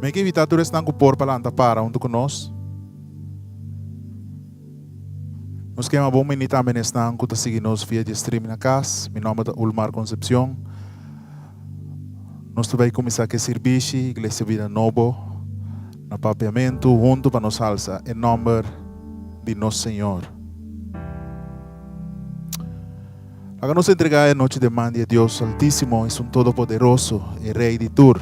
Mi ke invitá tur esnan ku por pa lanta para huntu ku nos. Nos ke yama bon bini tambe na esnan ku ta sigui nos via di streaming na kas. Mi nòmber ta Ulmar Concepcion. Nos ta bai kuminsá ku e sirbishi Iglesia Bida Nobo na Papiamentu huntu pa nos alsa e nòmber di nos Señor. Laga nos entregá e nochi den man di e Dios Altísimo, Esun Todopoderoso, e Rei di tur.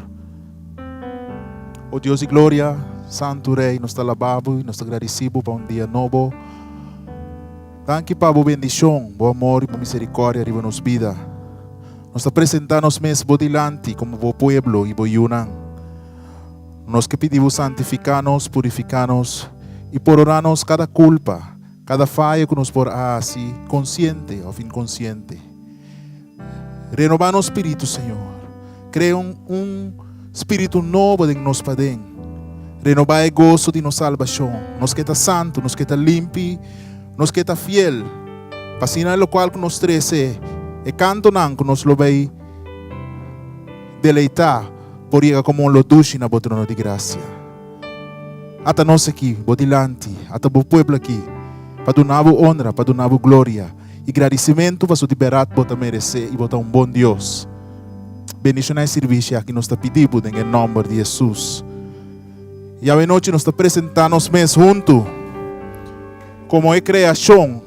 O Dios di gloria, Santu Rei, nos ta alabá bo i nos ta gradisí bo pa un dia nobo. Danki pa bo bendishon, bo amor i bo miserikòrdia riba nos bida. Nos ta presentá nos mes bo dilanti komo bo pueblo i bo yunan. Nos ke pidi bo santifiká nos, purifiká nos i poroná nos kada kulpa. Kada faya ku nos por a hasi, konsiente òf inkonsiente. Renobá nos spiritu, Señor. Krea un un spiritu nobo den nos paden. Renobá e goso di nos salbashon. Nos ke ta santu, nos ke ta limpi, nos ke ta fiel. Pa asina lokual ku nos trese, e kantonan ku nos lo bai deleitá por yega komo un lo dushi na bo trono di grasia. Ata nos aki, bo dilanti, ata bo pueblo aki, pa duna bo onra, pa duna bo gloria i gradisimentu pasobra di bèrdat bo ta meresé i bo ta un bon Dios. Bendishoná e sirbishi aki nos ta pidi bo den e nòmber di Hesus. I awenochi nos ta presentá nos mes huntu komo e kreashon,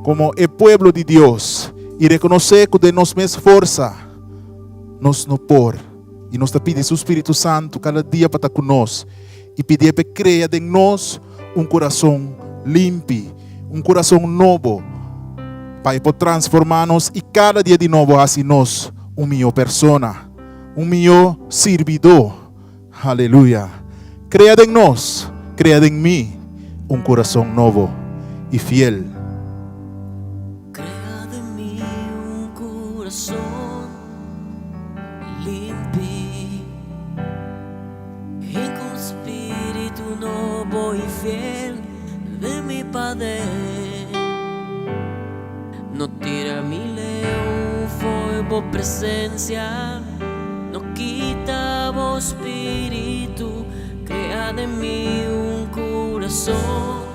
komo e pueblo di Dios i rekonosé ku den nos mes forsa nos no por. I nos ta pidi su Spiritu Santu kada dia pa ta ku nos i pidié p'e krea den nos un kurason limpi, un kurason nobo, pa e por transformá nos i kada dia di nobo hasi nos un mihó persona, un mihó sirbidó. Aleluya! Krea den nos, krea den mi un kurason nobo i fiel. Krea den mi un kurason limpi i ku un spiritu nobo i fiel den mi paden. No tira mi leu fo'i bo presensia, no kita bo spiritu, krea den mi un kurason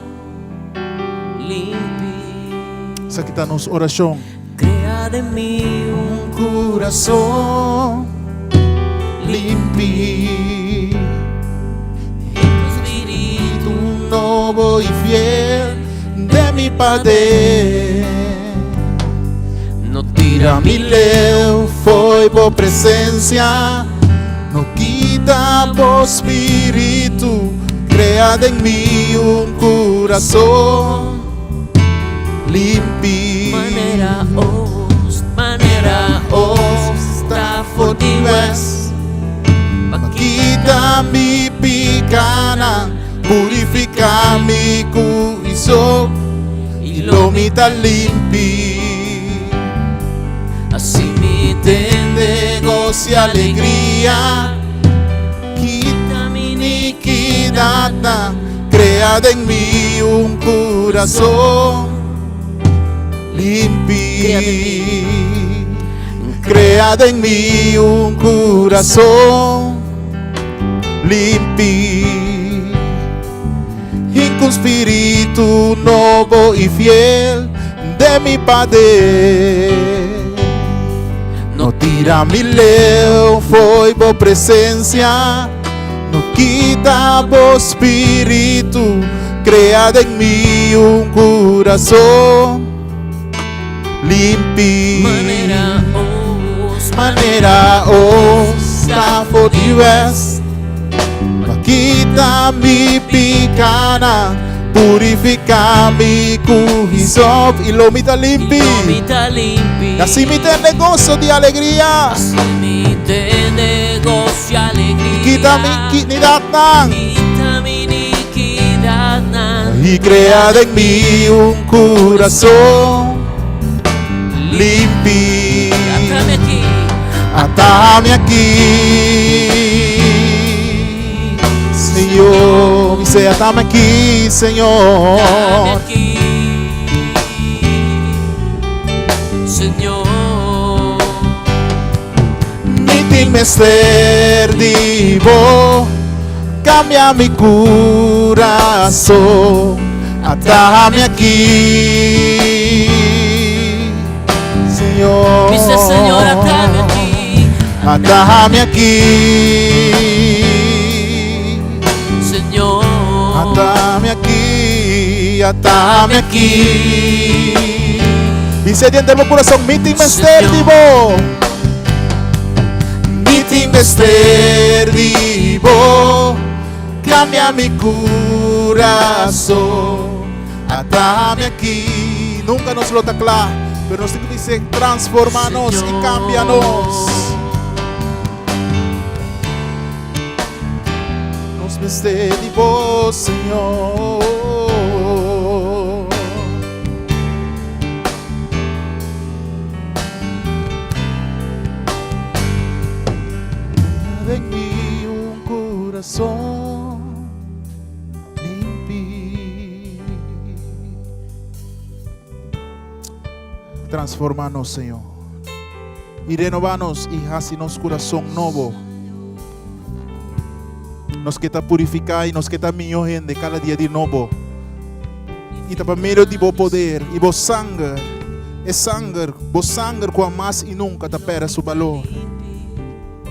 limpi. Esaki ta nos orashon. Krea den mi un kurason limpi i ku spiritu nobo i fiel den mi paden. No tira mi leu fo'i bo presensia, no kita bo spiritu, krea den mi un kurason limpi. Manera os, manera os ta for di wes. Pa kita mi pikanan, purifiká mi ku isop, i lo mi ta limpi. Así mi tende goso i alegria, kita mi inikidatnan, krea den mi un kurason limpi. Krea den mi un kurason limpi i ku spiritu nobo i fiel den mi paden. No tira mi leu fo'i bo presensia, no kita bo spiritu, krea den mi un kurason limpi. Manera os, Manera os ta for di wes, pa kita mi pikanan, purifiká mi ku hisop i lo mi ta limpi. I lo mi ta limpi. Así mi tende goso di alegria. Así mi tende goso i alegria. Kita mi inikidatnan. Kita mi inikidatnan. I krea den mi un kurason limpi. Atami aki. Atami aki, Señor. Mi se atami aki, Señor. Atami aki, Señor. Mi tin mester di bo. Cambia mi curason, atami aki, Señor. Dice Señor, atame aquí. Atami aki. Señor. Atami aki, atami aki. Bisa den bo kurason, mi tin mester di bo. Mi tin mester di bo. Kambia mi kurason. Atami aki. Nunka nos lo ta kla, pero nos tin ku bisa transforma nos i kambia nos. Nos mester di bo, Señor. Den mi un corazón limpi. Transformanos, Señor. Y renovanos y haci nos corazón nobo. Nos ke ta purifiká i nos ke ta mihó hende kada dia di nobo. I ta pa medio di bo poder i bo sanger, e sanger, bo sanger ku hamas i nunka ta pèrdè su balor.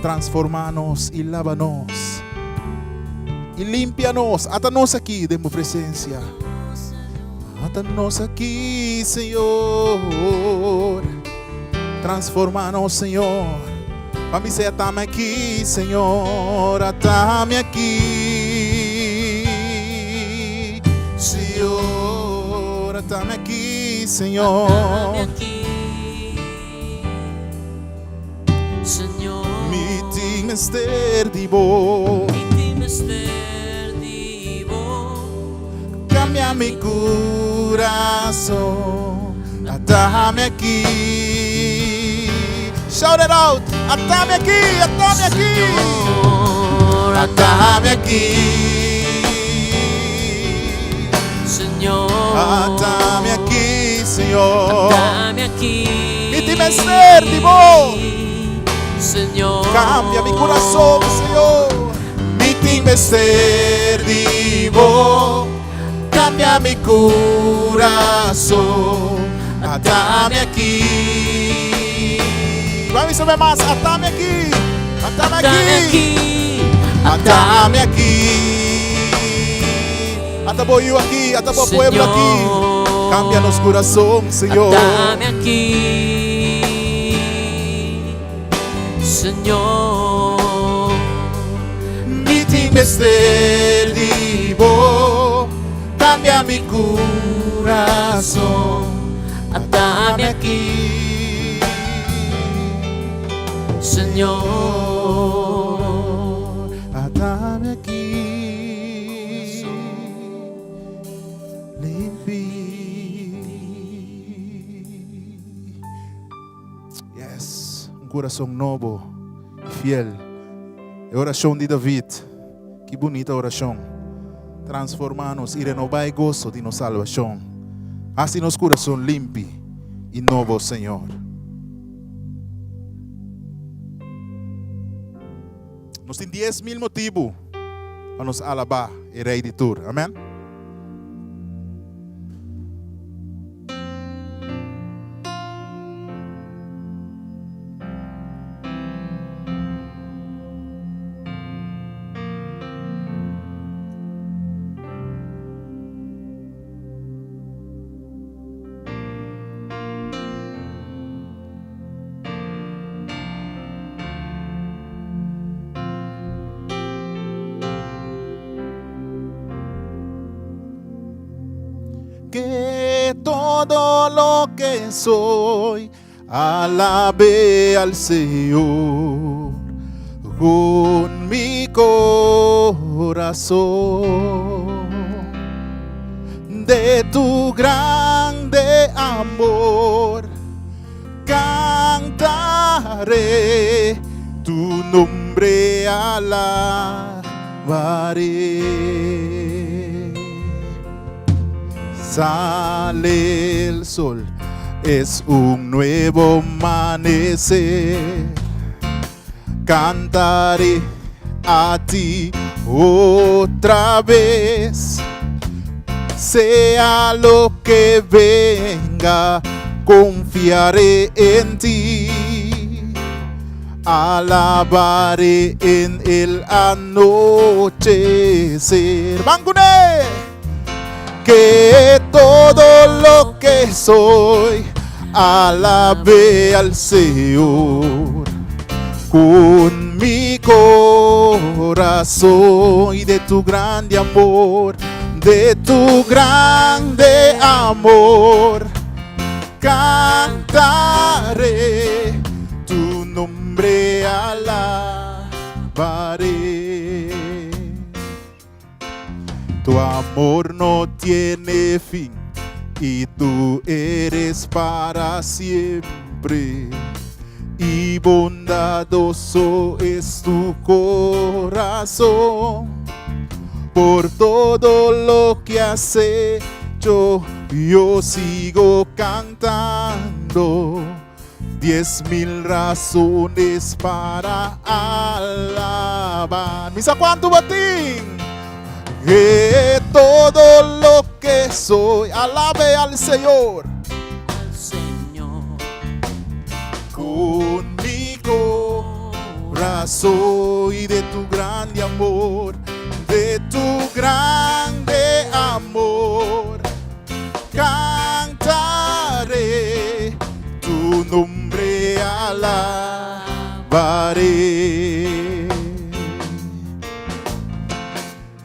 Transformá nos i laba nos i limpia nos. Ata nos aki den bo presensia. Ata nos aki, Señor. Transforma nos, Señor. Pa mi sea atame aki, Señor, atame aki. Señor, atame aki, Señor. Atame aki, Señor. Mi tin mester di bo. Mi tin mester di bo. Cambia mi curason, atame aki. Shout it out! Atame aki, atame aki. Señor, Atame aki. Señor. Atame aki, Señor. Atame aki. Mi tin mester di bo. Señor. Cambia mi curason, Señor. Mi tin mester di bo. Cambia mi curason. Atame aki. Ban bisa un bes mas. Atame aki. Atame Atame aki. aki. Atame aki. Ata bo yu aki. Ata bo pueblo aki. Señor. Cambia nos curason, Señor. Atame aki. Señor. Mi tin mester di bo, cambia mi curason, Atame atame aki, aki. Señor. Atame aki. Limpi. Yes, un curason nobo y fiel. E oracion di David. Ki bunita oracion. Transforma nos y renoba e goso di nos salvacion. Haci nos curason limpi y nobo, Señor. Nos tin 10,000 motibu pa nos alaba e Rey di tur. Amen. Que todo lo que soy alabe al Señor con mi corazón. De tu grande amor cantaré, tu nombre alabaré. Sale el sol, es un nuevo amanecer. Cantaré a ti, Otra vez. Sea lo que venga, confiaré en ti. Alabaré en el anochecer. Ban kuné! Que todo lo que soy alabe al Señor con mi corazón y de tu grande amor, de tu grande amor, cantaré tu nombre alabaré. Tu amor no tiene fin y tú eres para siempre. Y bondadoso es tu corazón. Por todo lo que has hecho, yo sigo cantando. 10.000 razones para alabar. Mi sa kuantu bo tin. Que todo lo que soy, alabe al Señor. Al Señor. Con mi corazón y de tu grande amor, de tu grande amor, cantaré tu nombre alabaré.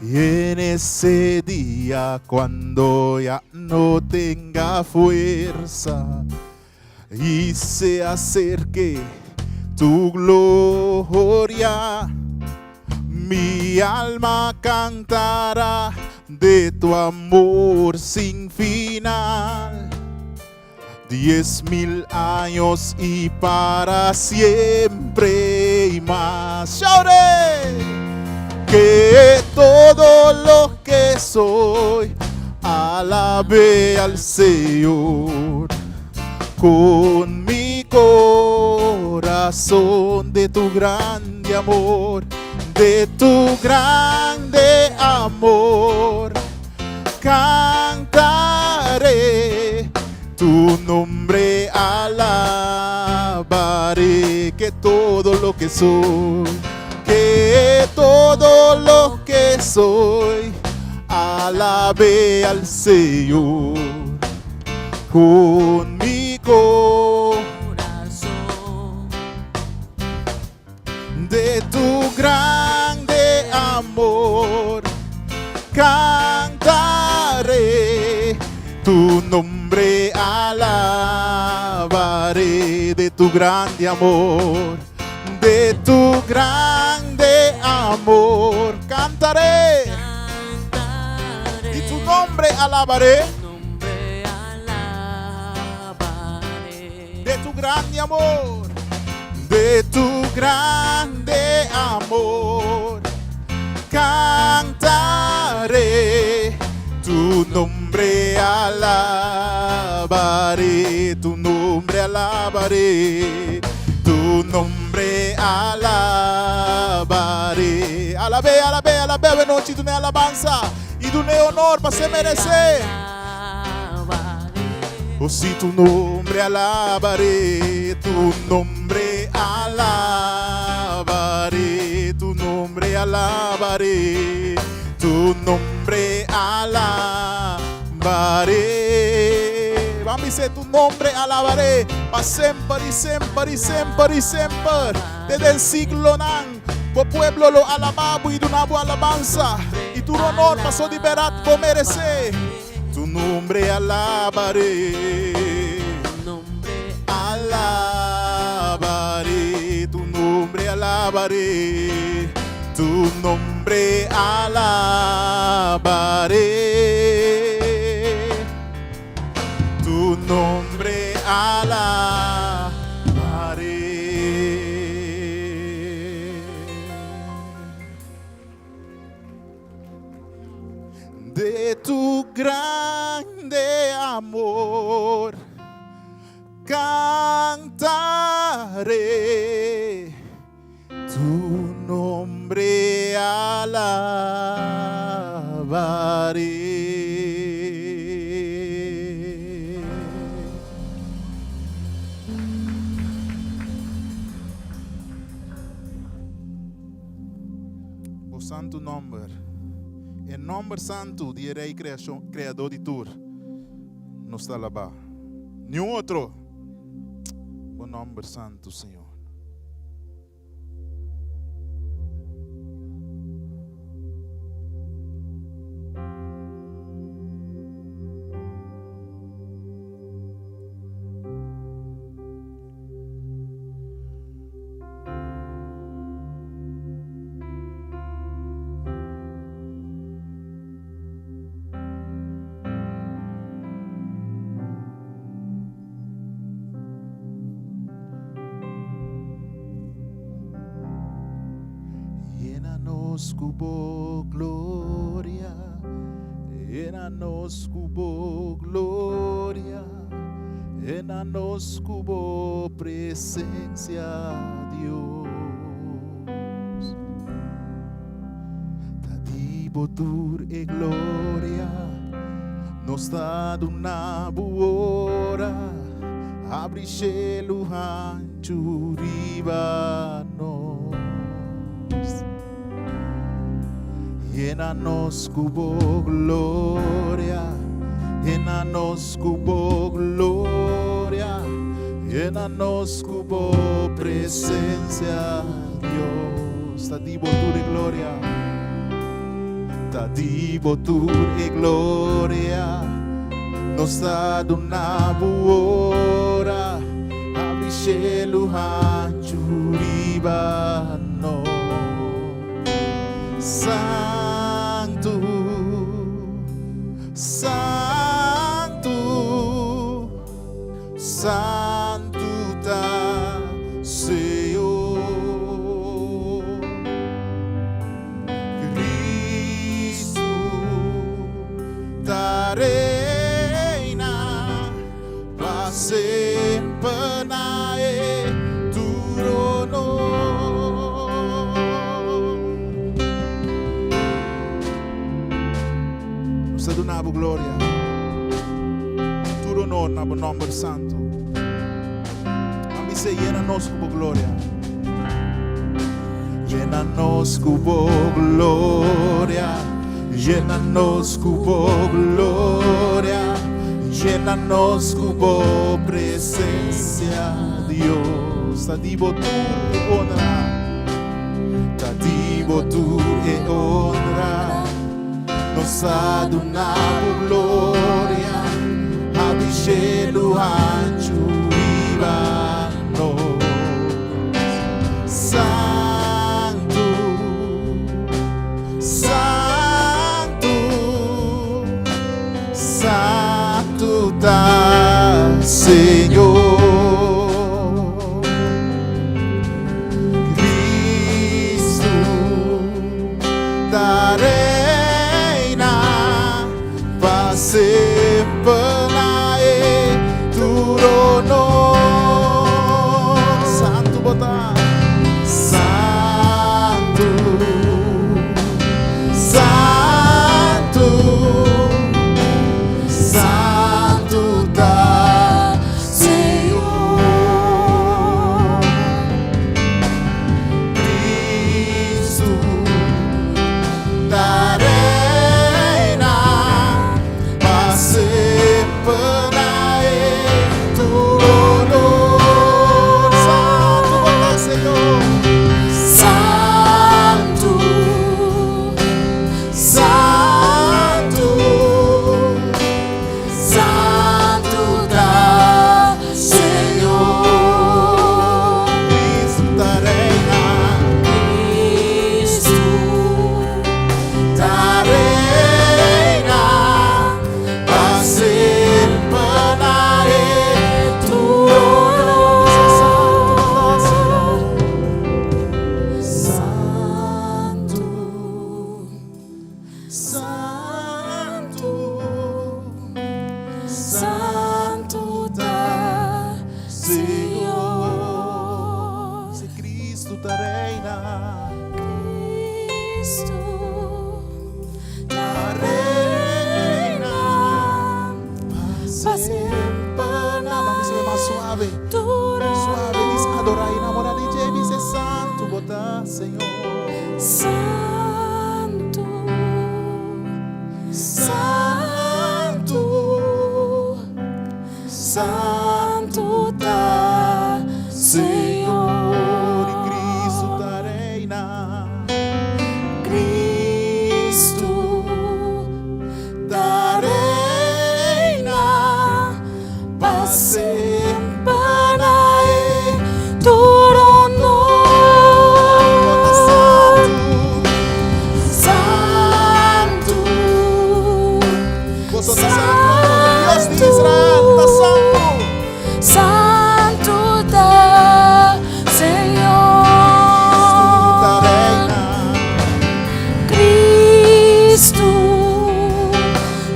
Y en ese día cuando ya no tenga fuerza y se acerque tu gloria, mi alma cantará de tu amor sin final. 10.000 años y para siempre y más. Shout it! Que todo lo que soy alabe al Señor con mi corazón de tu grande amor, de tu grande amor. Cantaré tu nombre alabaré que todo lo que soy, que todo lo que soy, alabe al Señor con mi corazón. De tu grande amor cantaré, tu nombre alabaré de tu grande amor, de tu grande amor cantaré. Cantaré. Y tu nombre alabaré. Nombre alabaré. De tu grande amor, de tu grande amor cantaré, tu nombre alabaré, tu nombre alabaré, tu nombre alabaré. Alab'é, alab'é, alab'é, awe nochi, dun'é alabansa i dun'é honor paso e meresé. Oh, si tu nombre alabaré, tu nombre alabaré, tu nombre alabaré, tu nombre alabaré. Ban bisa tu nombre alabaré, pa semper i semper i semper i semper, te den siglonan. Bo pueblo lo alabá bo i duna bo alabansa i tur honor paso di bèrdat bo meresé. Tu nombre alabaré. Alabaré, tu nombre alabaré, tu nombre alabaré. Tu nombre alabaré. De tu grande amor cantaré. Tu nombre alabaré. Bo santu nomber, e nomber santu di e Rei Kreadó di tur, nos ta alabá. Niun otro, bo nomber santu, Señor. Yena nos ku bo gloria, yena nos ku bo gloria, yena nos ku bo presencia, Dios. Ta di bo tur e gloria, nos ta duna bo ora, abri shelu hanchu riba nos. Yena nos ku bo gloria, yena nos ku bo gloria, yena nos ku bo presencia, Dios. Ta di bo tur e gloria, ta di bo tur e gloria, nos ta duna bo ora, abri shelu hanchu riba nos. Santu, Santu, Santu ta Señor. Cristo ta reina pa semper na e trono. Nos ta duna bo gloria, tur honor na bo nomber santu. Ami se yena nos ku bo gloria. Yena nos ku bo gloria, yena nos ku bo gloria, yena nos ku bo presencia, Dios. Ta di bo tur e honra, ta di bo tur e honra. Nos a duna bo gloria, habri shelu hanchu riba nos. Santu, Santu, Santu ta Señor. Cristo ta reina pa semper na e trono. Cristo ta reina pa semper na Vamos ser mas suave. tur Suave, diz adorar e namorar de James é santo, bota Senhor. Santo, Santo, Santo ta Señor Señor. y Cristo ta reina. Cristo ta reina pa semper na e trono. Santo, Boso ta santo, Dios di Israel ta santo. Santo ta Ta Señor. reina. Cristo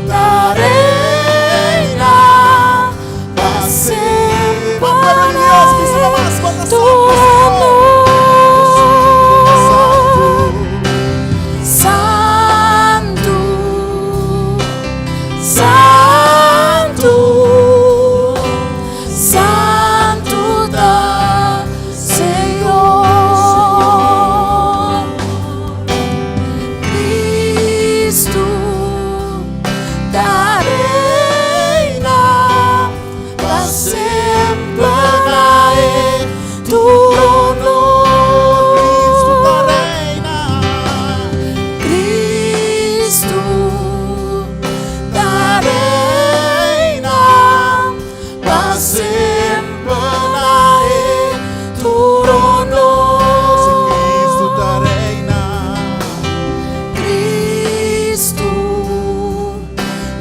ta reina pa semper Pueblo de Dios, que se más bota tu santo, Santo, Santo, Santo ta Señor. Cristo ta reina pa semper na e trono. Cristo ta reina. Cristo ta reina pa semper na e trono. Cristo ta reina. Cristo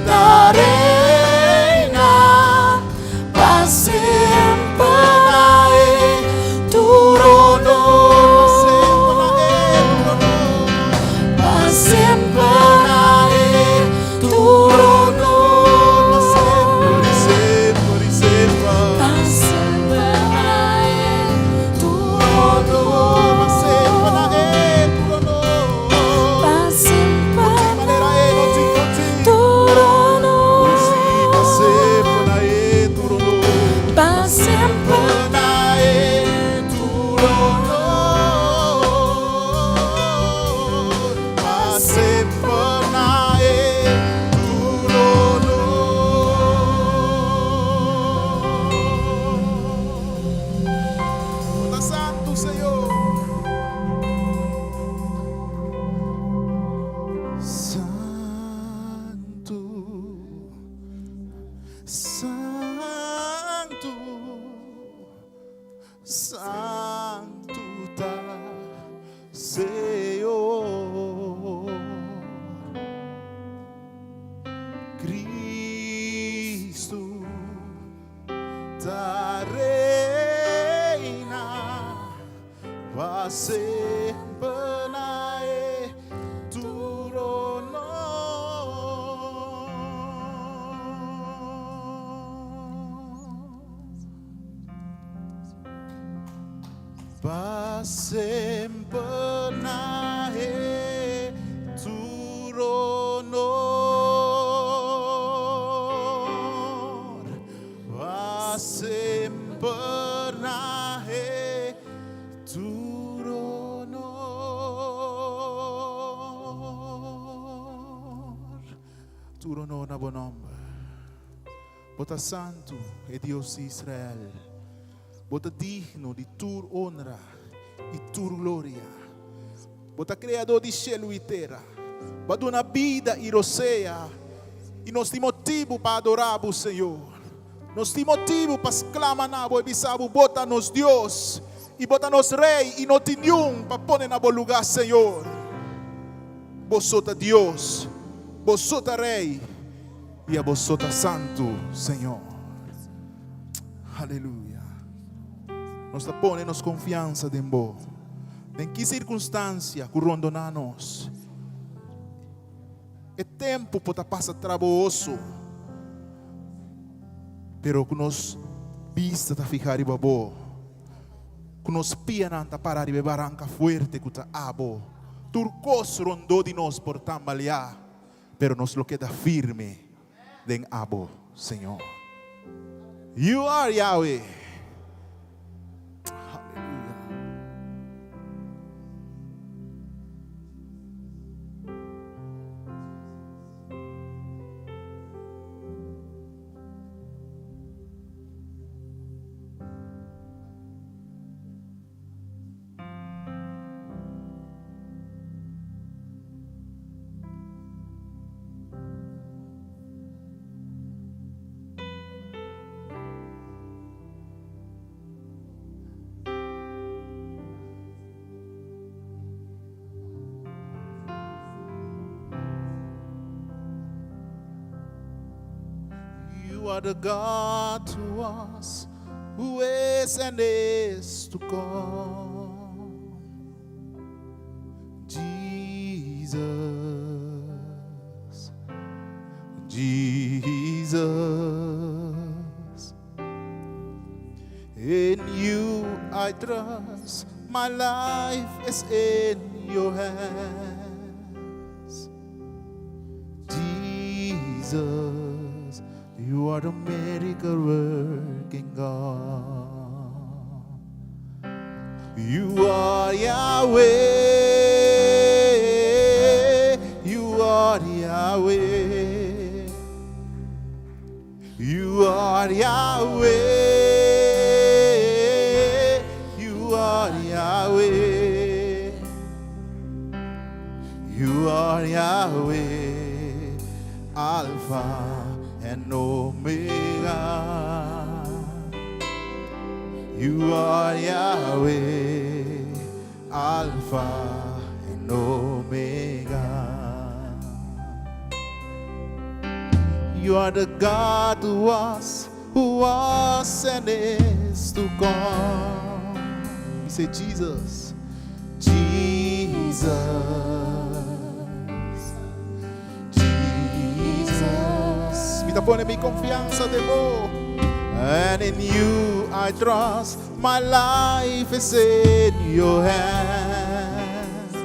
ta reina pa semper na e trono. Pa semper na e trono. Semper y semper. Pa semper na e trono. Pa semper na e trono. Pa semper Manera na e no e ti no ti. trono. Si pa semper na e trono. Pa semper Na e trono. Pa semper na e trono. Bota santo, Señor. Santo, Santo, Santo ta Señor. Cristo ta reina pa semper na e trono. Pa semper na e trono. Pa semper na e trono. Tur honor na bo nomber. Bo ta santo e Dios di Israel. Bo ta digno di tur honra y tur gloria. Bo ta creador di cielo y tera. Bo a duna bida y rosea. Y nos tin motibo pa adora bo, Señor. Nos tin motibo pa sclama na bo y bisa bo, Bo ta nos Dios y Bo ta nos Rey y no tin niun pa pone na bo lugar, Señor. Bo so ta Dios, Bo so ta Rey y Bo so ta Santo, Señor. Aleluya. Nos ta pone nos confianza den Bo. Den ki circunstancia cu rondona nos. E tempo por ta pasa trabahoso, pero cu nos bista ta fiha riba Bo, cu nos pianan ta para riba e baranca fuerte cu ta Abo. Tur kos rondó di nos por tambaleá, pero nos lo keda firme den abo, Señor. You are Yahweh. Aleluya. You are the God who was, who is and is to come. Jesus, Jesus. In you I trust, my life is in your hands. Jesus, you are the miracle working God. You are Yahweh. You are Yahweh. You are Yahweh. You are Yahweh. You are Yahweh, Alpha and Omega. You are Yahweh, Alpha and Omega. You are the God who was and is to come. We say Jesus, Jesus, Jesus. Mi ta pone mi konfiansa den bo. And in you I trust, my life is in your hands.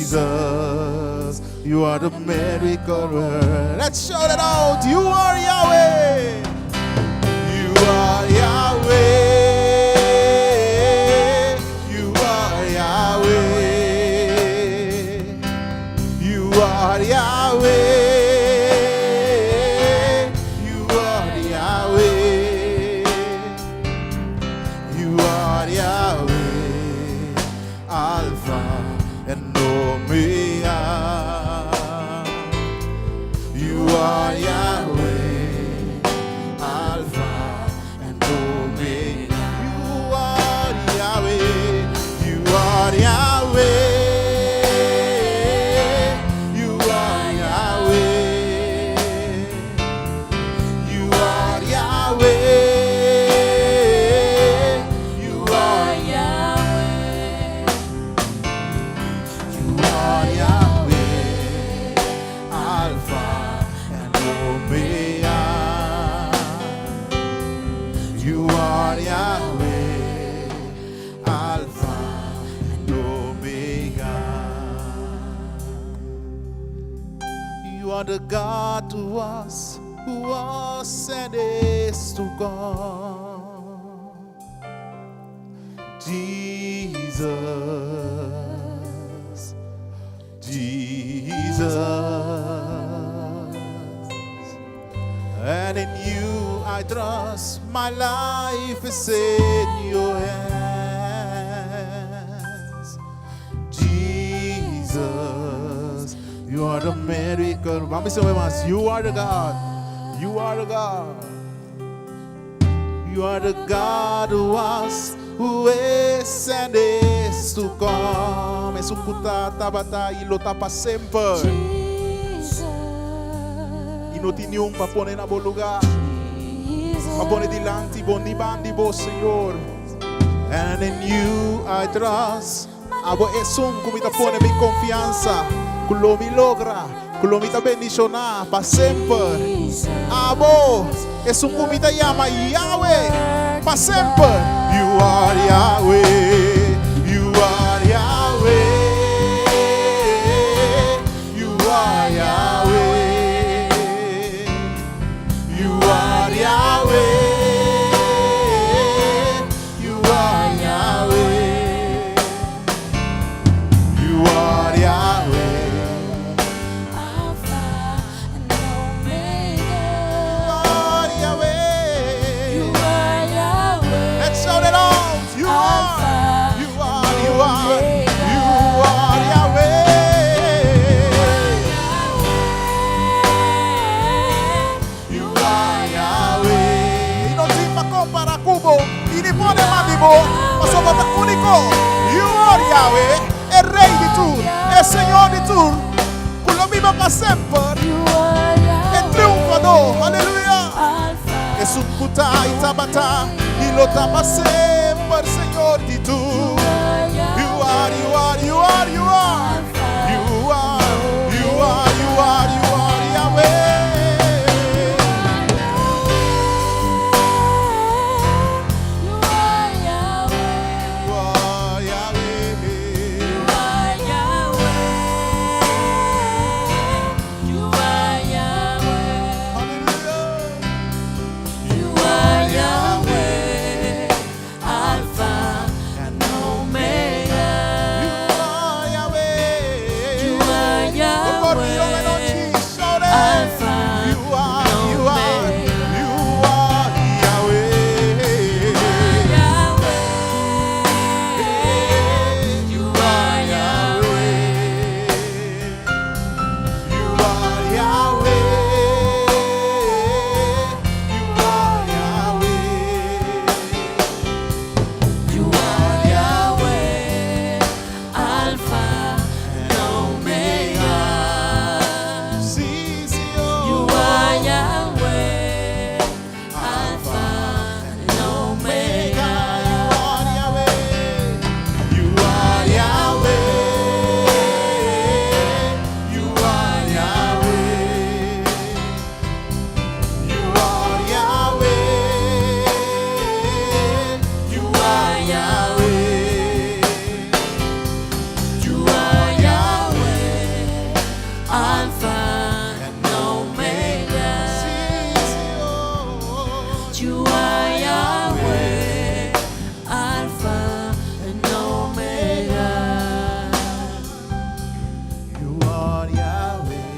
Jesus, you are the miracle worker. Let's shout it out. You are Yahweh. You are Yahweh. You are Yahweh. You are Yahweh. You are Yahweh. You are Yahweh, Alpha and Omega. You are Yahweh, Alpha and Omega. You are Yahweh. You are Yahweh. You are Yahweh. You are Yahweh. You are Yahweh. You are Yahweh, Alpha and Omega. You are Yahweh, Alpha and Omega. You are the God who was and is to come. Jesus, Jesus. And in you I trust, my life is in your hands. Jesus, you are the miracle. Ban bisa mas. You are the God. You are the God. You are the God who was, who is, and is to come. Esun ku ta, tabata i lo ta pa semper. Jesus. I no tin ningun pa pone na bo lugá. Pa pone dilanti bo ni band'i bo, Señor. And in you I trust. Abo esun ku mi ta pone mi konfiansa. Ku lo mi logra. Ku lo mi ta bendishoná pa semper. Abo esun ku mi ta yama Yahweh. Pa semper. You are Yahweh. You are. are, you are Yahweh. You are Yahweh. I no tin pa kompará ku bo, i ni pone man di bo, pasobra bo ta úniko. You are Yahweh, e Rei di tur, e Señor di tur, ku lo biba pa semper, e Triunfadó. Aleluya! Esun ku ta i tabata i lo ta pa semper, Señor di tur. You are, you are, you are, you are. You are, you are, you are, you are Yahweh. You are Yahweh. Hallelujah. You are Yahweh, Alpha and Omega. You are Yahweh. You are Por Dios, Yahweh, anochi, shout it. Alpha You are, you are, Omega. you are Yahweh. Yahweh, you are Yahweh. You are Yahweh. You are Yahweh. You are Yahweh, Alpha and Omega. Sí, Señor. You are Yahweh, Alpha and Omega. You are Yahweh. You are Yahweh. You are Yahweh. You are Yahweh. You are Yahweh, Alpha and Omega. Sí, Señor. You are Yahweh, Alpha and Omega. You are Yahweh,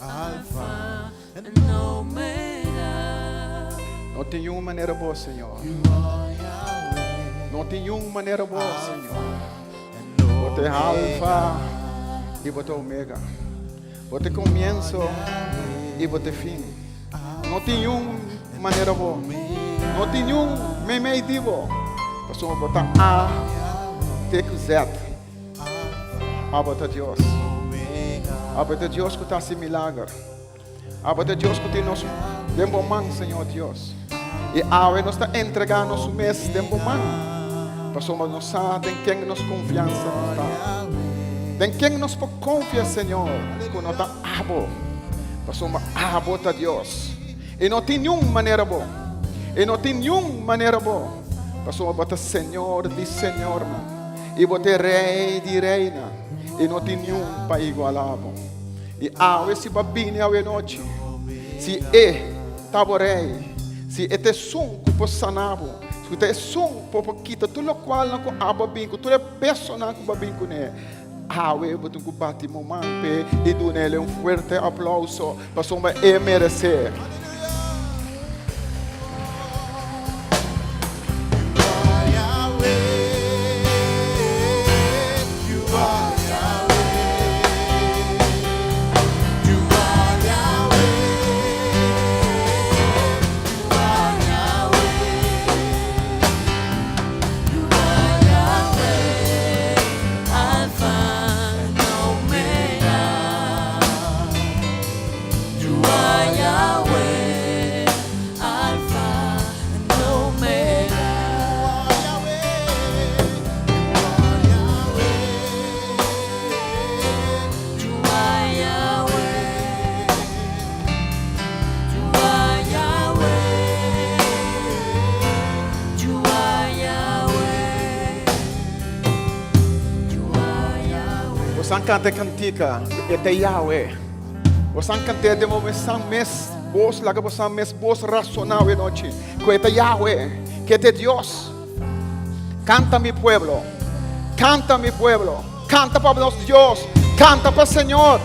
Alpha. And Omega. No tin niun manera bo, Señor. You are Yahweh. No tin niun manera bo, Señor. And Bo ta Alfa i Bo ta Omega. Bo ta komienso i Bo ta fin. No tin niun manera bo. No tin niun meimei di bo. Pasobra Bo ta A te ku Z. Abo ta Dios. Abo ta Dios ku ta hasi milager. Abo ta Dios ku tin nos den bo man, Señor Dios. I awe nos ta entregá nos mes den bo man, pasobra nos sa den ken nos konfiansa ta. Den ken nos por konfia, Señor, ku no ta abo, pasobra abo ta Dios. I no tin niun manera bo. I no tin niun manera bo, pasobra bo ta Señor di señornan i bo ta e Rei di reinan, i no tin niun pa igualá bo. I awe si bo a bini awe nochi, si e ta bo Rei, si e ta esun ku por sana bo, si ku ta esun ku por kita tur lokualnan ku abo a bin ku, tur e pesonan ku bo a bin kuné, awe bo tin ku bati bo man p'e i duna el un fuerte aplauso pasobra e meresé. Bosan kanta e kantika, E ta Yahweh. Bosan kant'é den bo mesan mes bos, laga bosan mes bos rasoná awe nochi ku e ta Yahweh, ku e ta e Dios. Kanta mi pueblo, kanta mi pueblo, kanta pa nos Dios, kanta pa Señor.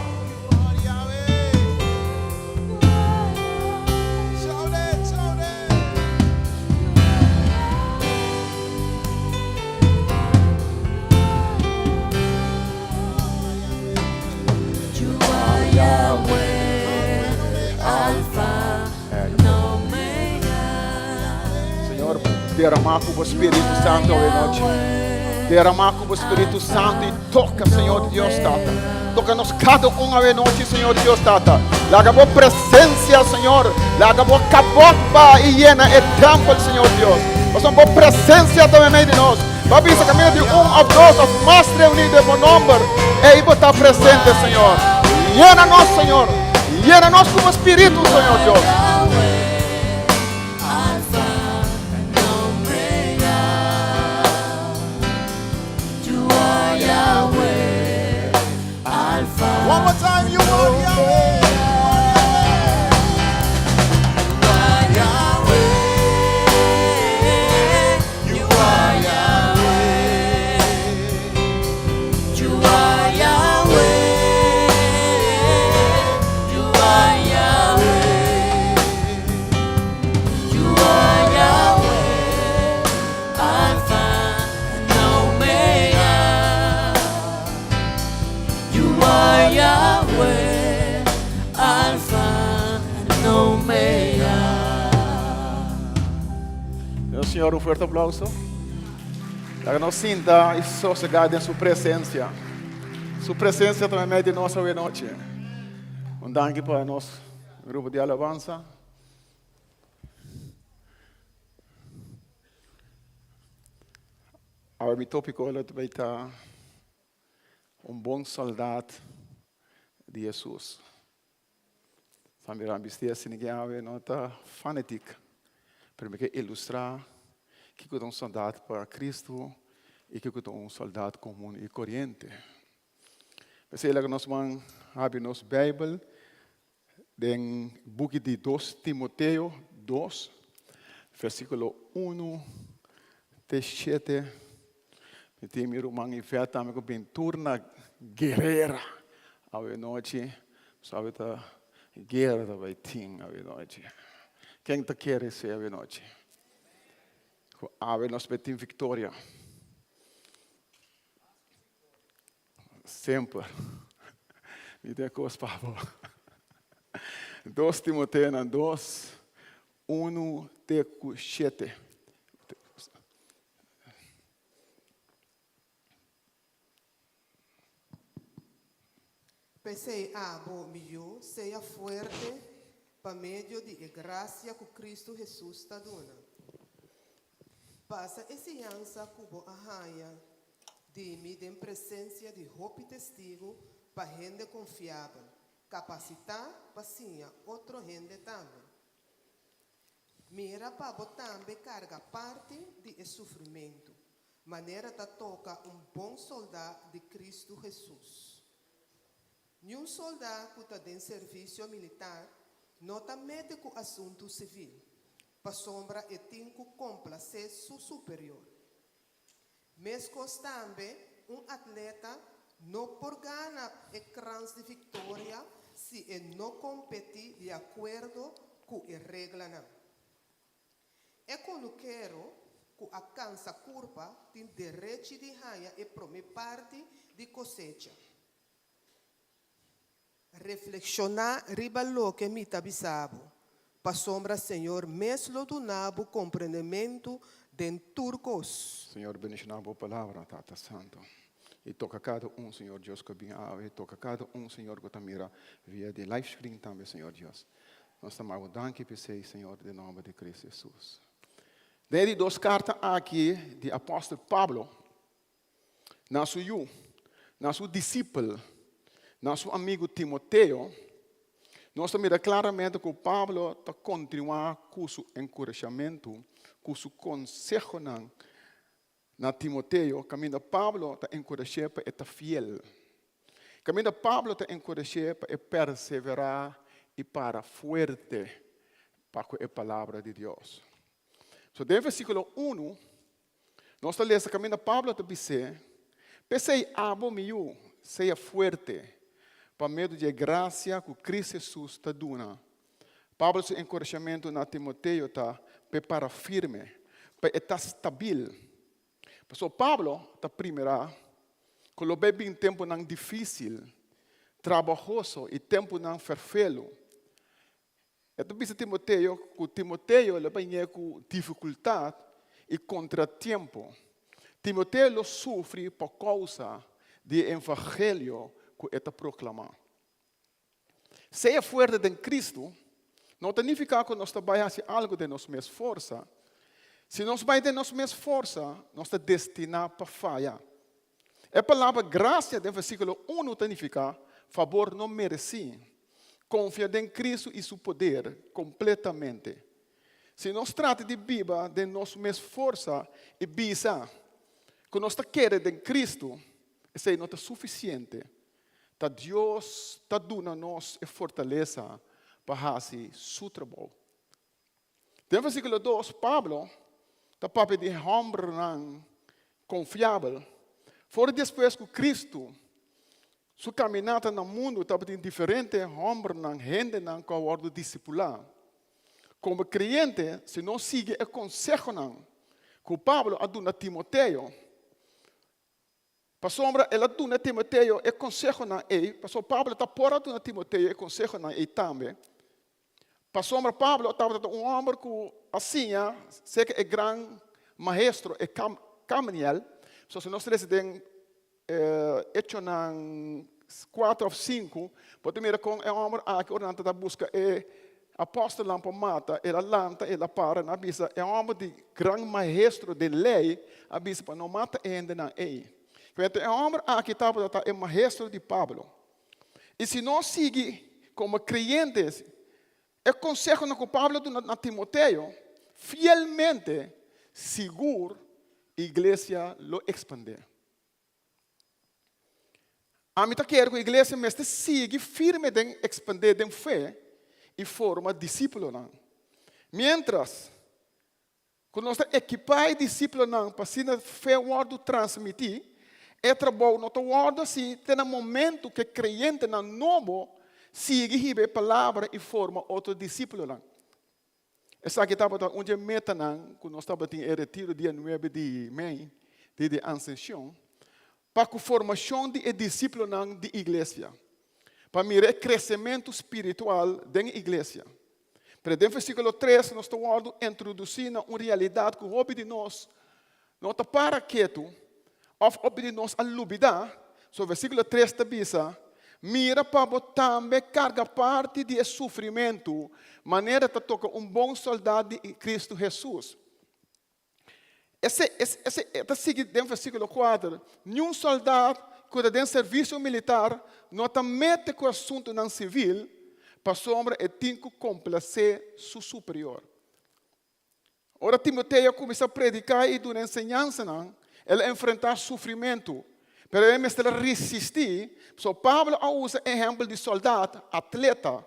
Derama ku bo Spiritu Santu awe nochi. Derama ku bo Spiritu Santu i toka, Señor Dios Tata. Toka nos kada un awe nochi, Señor Dios Tata. Laga bo presensia, Señor. Laga bo kabot ba i yena e tèmpel, Señor Dios. Pasobra bo presensia ta meimei di nos. Bo a bisa kaminda di un òf dos òf mas reuní den bo nòmber, ei bo ta presente, Señor. Yena nos, Señor. Yena nos ku bo Spiritu, Señor Dios. One more time, you are Yahweh. Duna Señor un fuerte aplauso. Laga nos sinta y sosega den su presencia. Su presencia ta meimei di nos awe nochi. Un danki pa nos grupo di alabanza. Awe mi tópiko lo ta bai ta un bon soldat di Hesus. Sa mira bisti asina ke awe no ta fanatik, pero mi ke ilustrá kiko ta un soldat pa Kristu i kiko ta un soldat komun i koriente. P'esei laga nos ban habri nos Beibel Den buki di Dos Timoteo dos, versíkulo unu te shete, mi tin mi ruman Ivette tambe ku bin tur na guerera awe nochi. Sabe ta guera ta bai tin awe nochi. Ken ta kere esei awe nochi? Ku awe nos bai tin viktoria. Semper. Mi tin e kos pa bo. Dos Timoteonan dos, unu te ku shete. P'esei abo, mi yu, sea fuerte pa medio di e grasia ku Kristu Hesus ta duna. Pasa e siñansa ku bo a haña di mi den presensia di hopi testigu pa hende konfiabel, kapasitá pa siña otro hende tambe. Mira pa bo tambe karga parti di e sufrimentu, manera ta toka un bon soldá di Kristu Hesus. Niun soldá ku ta den servisio militar no ta mete ku asuntu sivil, pasobra e tin ku komplasé su superior. Meskos tambe, un atleta no por gana e krans di viktoria si e no kompetí di akuerdo ku e reglanan. E kunukero ku a kansa kurpa tin derechi di haña e promé parti di kosecha. Reflekshoná riba loke mi ta bisa bo, pasobra Señor mes lo duna bo komprendementu den tur kos. Señor bendishoná bo palabra, Tata Santo, i toka kada un, Señor Dios, ku a bin awe, toka kada un, Señor, ku ta mira via di live screen tambe, Señor Dios. Nos ta maba bo danki p'esei, Señor, den nomber di Cristo Jesus. Den e di dos karta aki di apòstel Pablo, na su yu, na su disipel, na su amigu Timoteo, nos ta mira klaramente ku Pablo ta kontinuá ku su enkurashamentu, ku su konsehonan na Timoteo, kaminda Pablo ta enkurash'é pa e ta fiel. Kaminda Pablo ta enkurash'é pa e perseverá i para fuerte pa ku e Palabra di Dios. So den versíkulo unu, Nos ta lesa kaminda Pablo ta bis'é, P'esei abo, mi yu, sea fuerte pa medio di e grasia ku Kristu Hesus ta duna. Pablo su enkurashamentu na Timoteo ta p'e para firme, pa e ta stabil. Pasobra Pablo ta primerá ku lo bai bin tempunan difísil, trabahoso i tempunan ferfelu. E ta bisa Timoteo ku Timoteo lo bañ'é ku difikultat. i kontratiempo. Timoteo lo sufri pa kousa di e evangelio ku e ta proklamá. Sea fuerte den Kristu no ta nifiká ku nos ta bai hasi algu den nos mes forsa. Si nos bai den nos mes forsa, nos ta destiná pa faya. E palabra grasia den versíkulo unu ta nifiká fabor no meresí. Konfia den Kristu i su poder kompletamente. Si nos trata di biba den nos mes forsa i bisa ku nos ta kere den Kristu, esei no ta sufisiente. Ta Dios ta duna nos e fortalesa pa hasi su trabou. Den versíkulo dos, Pablo ta papia di hòmbernan konfiabel. For di despues ku Kristu su kaminata na mundu tabatin diferente hòmbernan, hendenan ku a wòrdu disipulá. Komo kreyente, si nos sigui e konsehonan ku Pablo a duna Timoteo, Pasobra el a duna Timoteo e konsehonan ei, pasobra Pablo ta por a duna Timoteo e konsehonan ei tambe. Pasobra Pablo tabata un hòmber ku a siña serka e gran maestro, e Gamaliel. So si nos lesa den Echonan kuater òf sinku, bo ta mira kon e hòmber aki ora nan tabata buska e Apòstelnan por mata, el a lanta, el a para, nan a bisa, e hòmber di gran maestro den lei a bisa pa no mata e hendenan ei. Pero e hòmber aki tabata ta e maestro di Pablo. I si nos sigui komo kreyentes e konsehonan ku Pablo a duna na Timoteo fielmente, sigur iglesia lo ekspandé. Ami ta kere ku iglesia mester sigui firme den ekspandé den fe i forma disípulonan. Miéntras ku nos ta ekipá e disípulonan pa asina fe wòrdu transmití, e trabou no ta wòrdu hasi te na momentu ku e kreyentenan nobo sigui hiba e palabra i forma otro disípulonan. Esaki tabata un dje metanan ku nos tabatin e retiro dia nuebe di mei, dia di Ansenshon, pa ku formashon di e disiplonan di iglesia, pa mira e kresementu spiritual den e iglesia. Pero den versíkulo tres nos ta wòrdu introdusí na un realidat ku hopi di nos no ta para ketu òf hopi di nos a lubidá. So versíkulo tres ta bisa, Mira pa bo tambe karga parti di e sufrimentu, manera ta toka un bon sòldá di Kristu Hesus. Ese, ese, e ta sigui den versíkulo kuater, Niun sòldá ku ta den servisio militar no ta mete ku asuntunan sivil, pasobra e tin ku komplasé su superior. Ora Timoteo a kuminsá prediká i duna enseñansanan, el a enfrentá sufrimentu. Pero e mester a resistí, pasobra Pablo a usa ehèmpel di sòldat, atleta,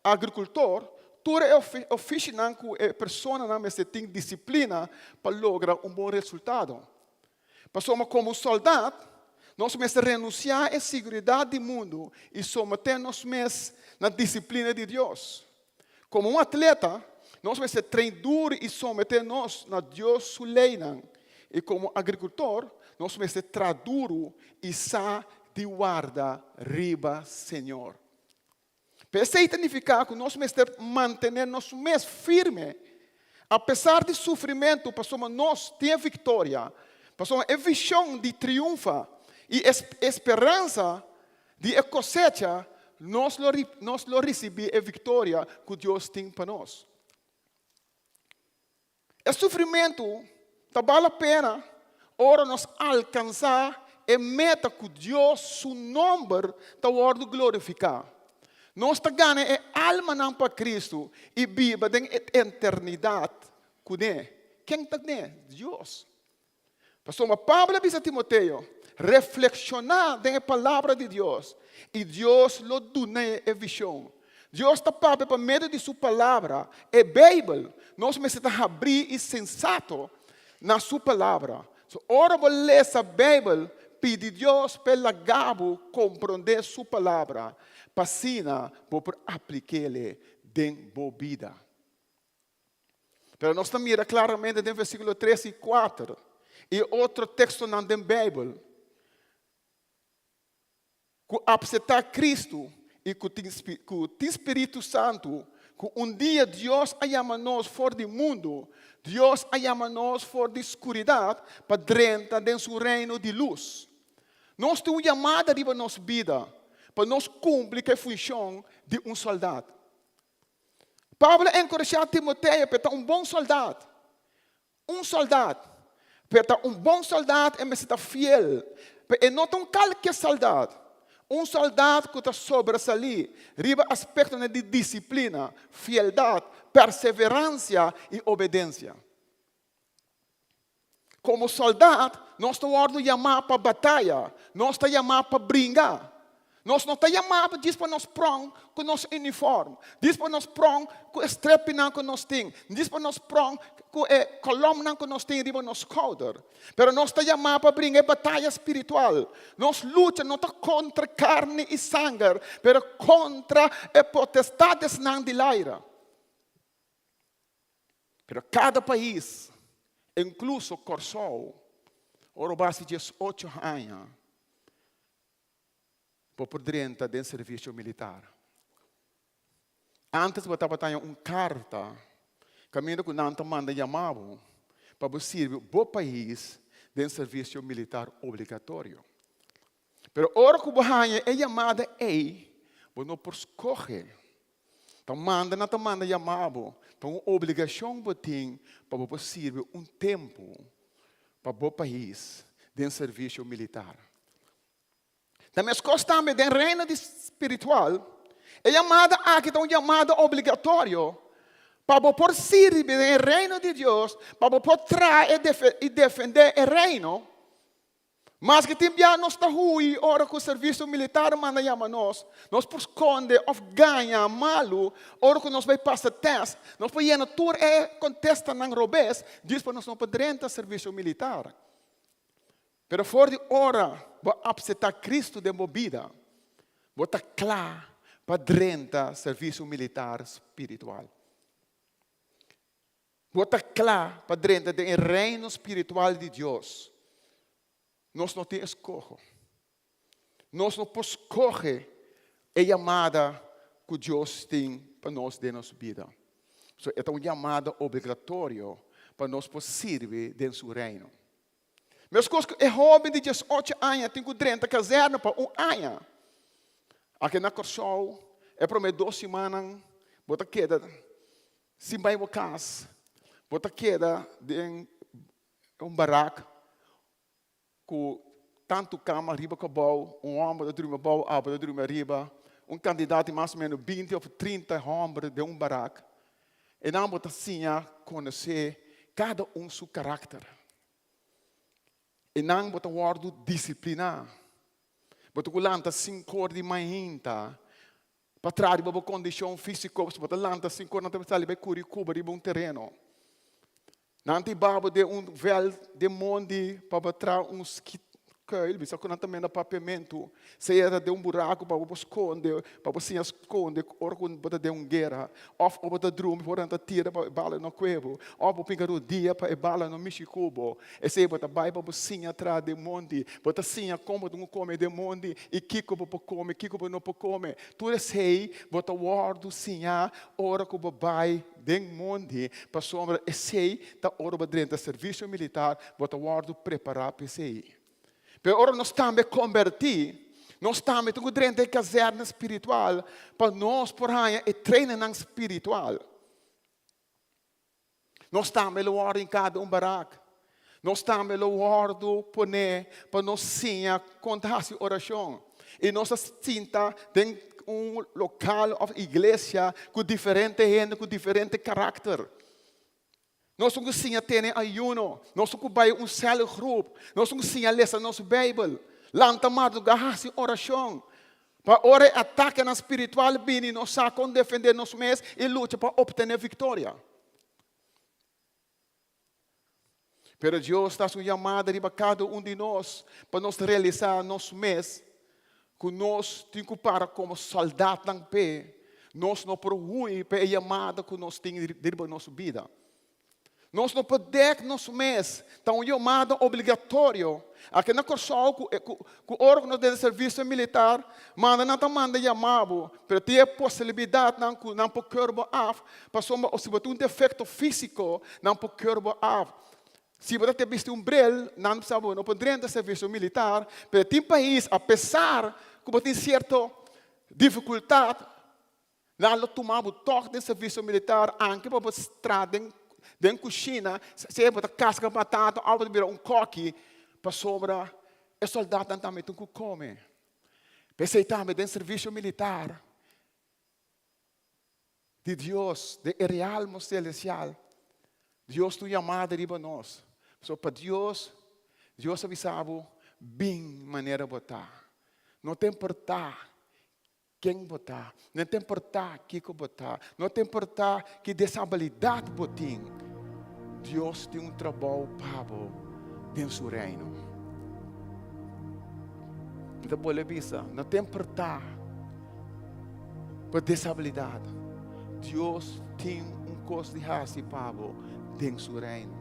agrikultor, tur e ofishinan ku e personanan mester tin disiplina pa logra un bon resultado. Pasobra komo sòldat, nos mester renunsiá e siguridat di mundu i someté nos mes na disiplina di Dios. Komo un atleta, nos mester train duru i someté nos na Dios su leinan. I komo agrikultor, nos mester traha duru i sa di warda riba Señor. P'esei ta nifiká ku nos mester mantené nos mes firme apesar di sufrimentu pasobra nos tin e viktoria, pasobra e vishon di triunfa i e speransa di e kosecha nos lo nos lo risibí e viktoria ku Dios tin pa nos. E sufrimentu ta bal la pena ora nos alkansá e meta ku Dios su nòmber ta wòrdu glorifiká. Nos ta gana e almanan pa Kristu i biba den e eternidat kuné. Ken ta kuné? Dios. Pasobra Pablo a bisa Timoteo, Reflekshoná den e Palabra di Dios, i Dios lo dun'é e vishon. Dios ta papia pa medio di su Palabra, e Beibel. Nos mester ta habrí i sensato na su Palabra. So, ora bo lesa Beibel, pidi Dios p'e laga bo komprondé su Palabra, pa asina bo por aplik'é den bo bida. Pero nos ta mira klaramente den versíkulo tres i kuater i otro tekstonan den Beibel ku apseptá Kristu i ku tin ku tin Spiritu Santu ku un dia Dios a yama nos for di mundu, Dios a yama nos for di skuridat pa drenta den su reino di lus. Nos tin un yamada riba nos bida pa nos kumpli ku e funshon di un sòldat. Pablo a enkurashá Timoteo pa e ta un bon sòldat. Un sòldat. Pa e ta un bon sòldat e mester ta fiel. Pa e no ta un kalke sòldat. Un sòldat ku ta sobresalí riba aspektonan di disiplina, fieldat, perseveransia i obedensia. Komo sòldat, nos ta wòrdu yamá pa bataya, nos ta yamá pa bringa. Nos no ta yamá djis pa nos pròn ku nos unifòrm, djis pa nos pròn ku e strepinan ku nos tin, djis pa nos pròn ku e kolòmnan ku nos tin riba nos skouder. Pero nos ta yamá pa bringa e bataya spiritual. Nos lucha no ta kontra karni i sanger, pero kontra e potestadesnan di laira. Pero kada pais, inkluso Kòrsou, ora bo hasi diesocho aña, bo por drenta den servisio militar. Ántes bo tabata haña un karta kaminda ku nan ta manda yama bo pa bo sirbi bo pais den servisio militar obligatorio. Pero ora ku bo haña e yamada ei, bo no por skohe. Ta manda nan ta manda yama bo, ta un obligashon bo tin pa bo por sirbi un tempu pa bo pais den servisio militar. Ta meskos tambe den reino di spiritual, e yamada aki ta un yamada obligatorio pa bo por sirbi den e reino di Dios, pa bo por traha i defendé e reino. Maske tin bia nos ta hui ora ku servisio militar manda yama nos, nos por skonde òf gaña malu ora ku nos bai pasa tèst. Nos por yena tur e kontestanan robes djis pa nos no por drenta servisio militar. Pero for di ora bo apseptá Kristu den bo bida, bo ta kla pa drenta servisio militar spiritual. Bo ta kla pa drenta den e reino spiritual di Dios. Nos no tin eskoho. Nos no por skohe e yamada ku Dios tin pa nos den nos bida. So e ta un yamada obligatorio pa nos por sirbi den su reino. Meskos ku e hóben di diesocho aña tin ku drenta kazèrna pa un aña. Aki na Kòrsou e promé dos simannan bo ta keda sin bai bo kas, bo ta keda den un barak ku tantu kama riba ku abou, un hòmber ta drumi abou, abo ta drumi ariba, un kantidat di mas o ménos binti òf trinta hòmber den un barak. Einan bo ta siña konosé kada un su karakter. Einan bo ta wòrdu disipliná. Bo ta ku lanta sinkor di mainta pa traha riba bo kondishon físiko. Bo ta lanta sinkor nan ta sali bai kuri kuba riba un tereno. Nan ta hiba bo den un vèlt den mondi pa bo traha un kuil, bisa ku nan ta menda papiamentu. Sea ta den un buraku pa bo por skonde, pa bo siña skonde ora ku bo ta den un guera. Òf ora bo ta drumi ora nan ta tira pa e bala no kue bo. Òf bo pinka rodia pa e bala no mishi ku bo. Esei bo ta bai pa bo siña traha den mondi. Bo ta siña kon bo tin ku kome den mondi i kiko bo por kome, kiko bo no por kome. Tur esei bo ta wòrdu siña ora ku bo bai den mondi, pasobra esei ta ora bo drenta servisio militar, bo ta wòrdu prepará pa esei. Pero ora nos tambe kombertí, nos tambe tin ku drenta e kazèrna spiritual pa nos por haña e treinennan spiritual. Nos tambe lo wòrdu hinká den un barak. Nos tambe lo wòrdu poné pa nos siña kon ta hasi orashon. I nos ta sinta den un lokal òf iglesia ku diferente hende ku diferente karakter. Nos tin ku siña tene ayuno. Nos tin ku bai un sèlgroep. Nos tin ku siña lesa nos Beibel. Lanta mardugá hasi orashon. Pa ora e atakenan spiritual bini nos sa kon defendé nos mes i lucha pa optené viktoria. Pero Dios ta hasi un yamada riba kada un di nos pa nos realisá nos mes ku nos tin ku para komo sòldatnan p'e. Nos no por hui pa e yamada ku nos tin riba nos bida. Nos no por dek nos mes, ta un yomada obligatorio. Aki na Kòrsou ku ku ora ku nos den servisio militar, manda nan ta manda yama bo, pero tin e posibilidatnan ku nan por keur bo af, pasobra si bo tin un defekto físiko, nan por keur bo af. Si bo ta te bisti un bril, nan sa bo no por drenta servisio militar, pero tin pais apesar ku bo tin sierto difikultat, Nan lo tuma bo tòg den servisio militar anke pa bo tra den den kushina, sea bo ta kaska batata òf bo ta bira un kòki, pasobra e sòldatnan tambe tin ku kome. P'esei tambe den servisio militar di Dios, den e realmo selestial, Dios tin un yamada riba nos. Pasobra pa Dios, Dios a bisa bo, bin manera bo ta. No ta importá Ken bo ta? No ta importá kiko bo ta, no ta importá ki desabilidat bo tin, Dios tin un trabou pa bo den su Reino. Mi ta bolbe bisa, no ta importá bo desabilidat, Dios tin un kos di hasi pa bo den su Reino.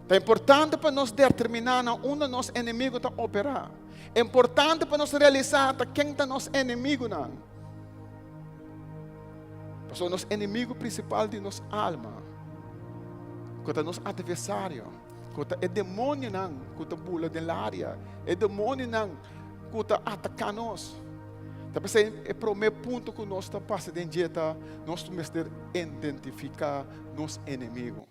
Ta importante pa nos determiná na unda nos enemigo ta operá. Importante pa nos realisá ta ken ta nos enemigunan. Pasobra nos enemigo prinsipal di nos alma, ku ta nos atversario, ku ta e demonionan ku ta bula den laria, e demonionan ku ta ataká nos. Ta p'esei e promé punto ku nos ta pasa den dje ta nos mester identifiká nos enemigo.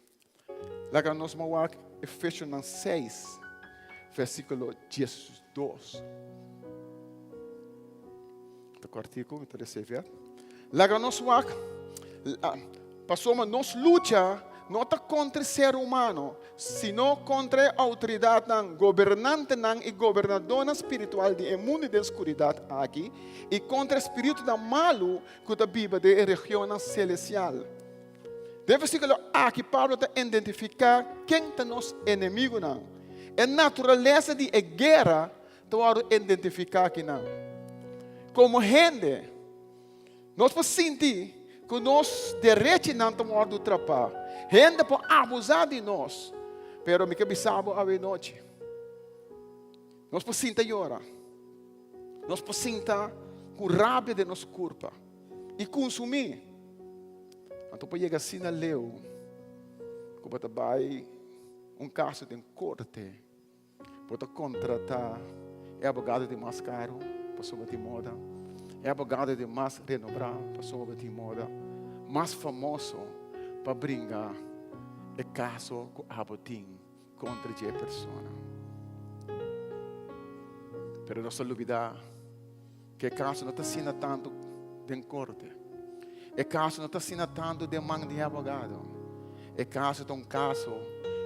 Laga nos man wak Efesionan 6, versíkulo 12. Ta kòrtiku, mi ta resevia. Laga nos wak, pasobra nos lucha no ta kontra e ser humano, sino kontra e outoridatnan, gobernantenan i gobernadónan spiritual di e mundu den skuridat aki, i kontra e spiritunan malu ku ta biba den e regionnan selestial. Den versíkulo aki Pablo ta identifiká ken ta nos enemigunan. E naturalesa di e guera ta wòrdu identifiká akinan. Komo hende, nos por sinti ku nos derechinan ta wòrdu trapá. Hende por abusá di nos. Pero mi ke bisa bo awe nochi, nos por sinta yora, nos por sinta ku rabia den nos kurpa i kunsumí. Anto por yega asina leu ku bo ta bai un kaso den korte, bo ta kontratá e abogado di mas karu pasobra bo tin moda, e abogado di mas renombrá pasobra bo tin moda, mas famoso pa bringa e kaso ku abo tin kontra dje persona. Pero nos ta lubidá ku e kaso no ta asina tantu den korte. E kaso no ta asina tantu den man di e abogado. E kaso ta un kaso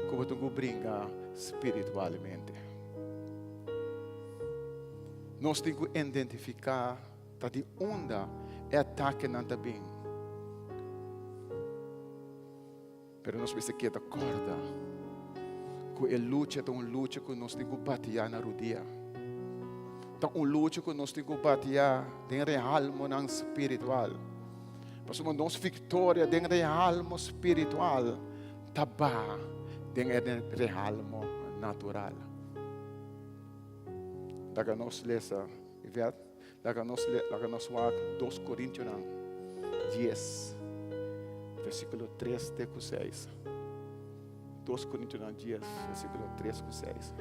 ku bo tin ku bringa spiritualmente. Nos tin ku identifiká ta di unda e atakenan ta bin. Pero nos mester keda kòrda ku e lucha ta un lucha ku nos tin ku batia na rudia. Ta un lucha ku nos tin ku batia den realmonan spiritual. Pasobra nos viktoria den realmo spiritual ta ba den e realmo natural. Laga nos lesa, Yvette, laga nos, laga nos wak 2 Korintionan 10, versíkulo 3 te ku 6. 2 Korintionan 10, versíkulo 3 ku 6.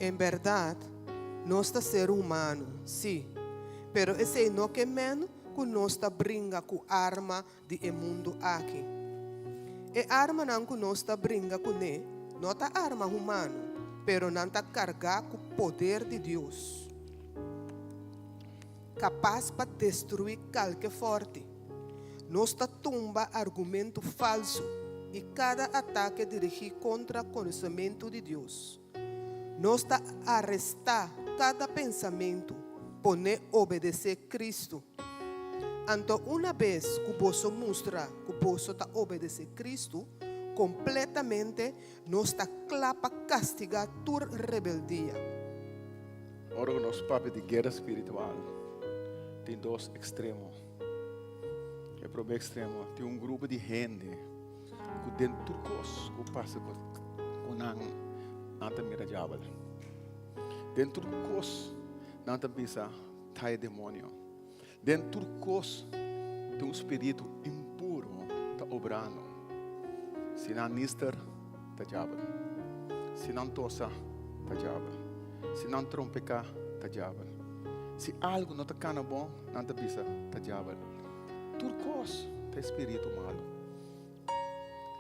En bèrdat, nos ta ser humano, sí, pero esei no ke men ku nos ta bringa ku arma di e mundu aki. E armanan ku nos ta bringa kuné no ta arma humano, pero nan ta kargá ku poder di Dios, kapas pa destruí kalke fòrti. Nos ta tumba argumentu falsu i kada atake dirigí kontra konosementu di Dios. Nos ta arestá kada pensamentu, pon'é obedesé Kristu. Anto una bes ku boso mustra ku boso ta obedesé Kristu kompletamente, nos ta kla pa kastigá tur rebeldia. Ora ku nos papia di guera spiritual, tin dos ekstremo. E promé ekstremo, tin un grupo di hende. ku den tur kos ku pasa ku nan, nan ta mira diabel. Den tur kos nan ta bisa ta e demonio. Den tur kos tin un spiritu impuro ta obrando. Si nan nister, ta diabel. Si nan tosa, ta diabel. Si nan trompeká, ta diabel. Si algu no ta kana bon, nan ta bisa ta diabel. Tur kos ta e spiritu malu.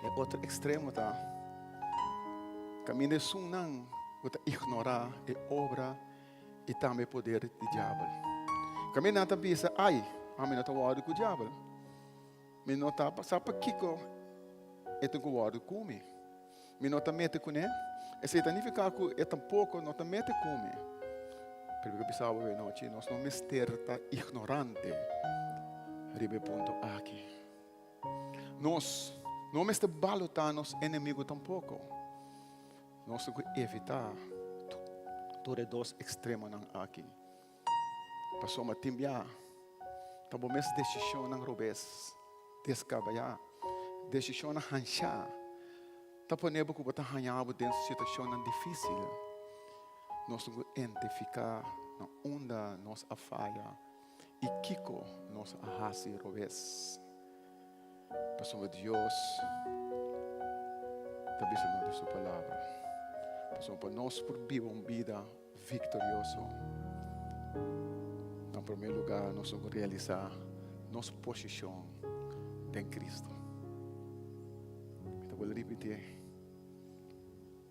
E otro ekstremo ta kaminda esunnan ku ta ignorá e obra i tambe e poder di diabel. Kaminda nan ta bisa, Ai, ami no ta wòrdu ku diabel. Mi no ta sa pakiko e tin ku wòrdu ku mi. Mi no ta mete kuné. Esei ta nifiká ku e tampoko no ta mete ku mi. Pero mi ke bisa bo awe nochi, nos no mester ta ignorante riba e punto aki. Nos no mester balotá nos enemigu tampoko. Nos tin ku evitá tur e dos ekstremonan aki. Pasobra tin bia ta bo mes desishonnan robes, deskabeyá, desishonnan hanshá ta pone bo ku bo ta haña bo den situashonnan difísil. Nos tin ku identifiká na unda nos a faya i kiko nos a hasi robes. Pasobra Dios ta bisa nos den su palabra. Pasobra pa nos por biba un bida viktorioso, na promé lugá nos tin ku realisá nos posishon den Kristu. Mi ta bolbe ripití,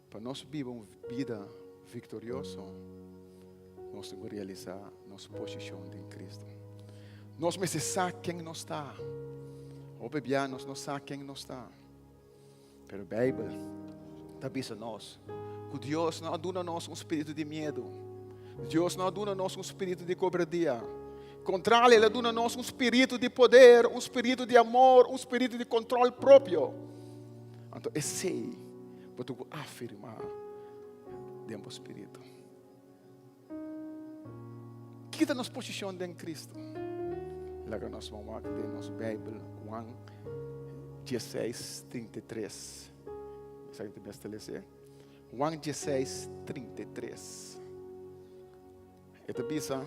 pa nos biba un bida viktorioso, nos tin ku realisá nos posishon den Kristu. Nos mester sa ken nos ta. Hopi bia nos no sa ken nos ta. Pero Bijbel ta bisa nos ku Dios no a duna nos un spiritu di miedu. Dios no a duna nos un spiritu di kobardia. Kontrali, El a duna nos un spiritu di poder, un spiritu di amor, un spiritu di kontrol propio. Anto esei bo tin ku afirmá den bo spiritu. Kiko ta nos posishon den Kristu? Laga nos ban wak den nos Beibel, Juan dieseis, 33. Esaki ta bes ta lese. Juan dieseis, 33. E ta bisa,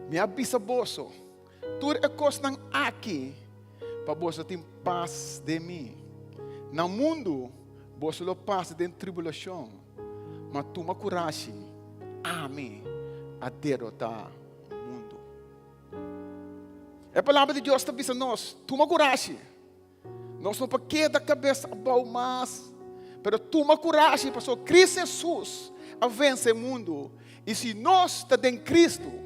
Mi a bisa boso tur e kosnan aki pa boso tin pas den mi. Na mundu boso lo pasa den tribulashon. Ma tuma kurashi, ami a derotá mundu. E Palabra di Dios ta bisa nos, tuma kurashi. Nos no por keda kabes abou mas, pero tuma kurashi pasobra Kristu Hesus a vense e mundu. I si nos ta den Kristu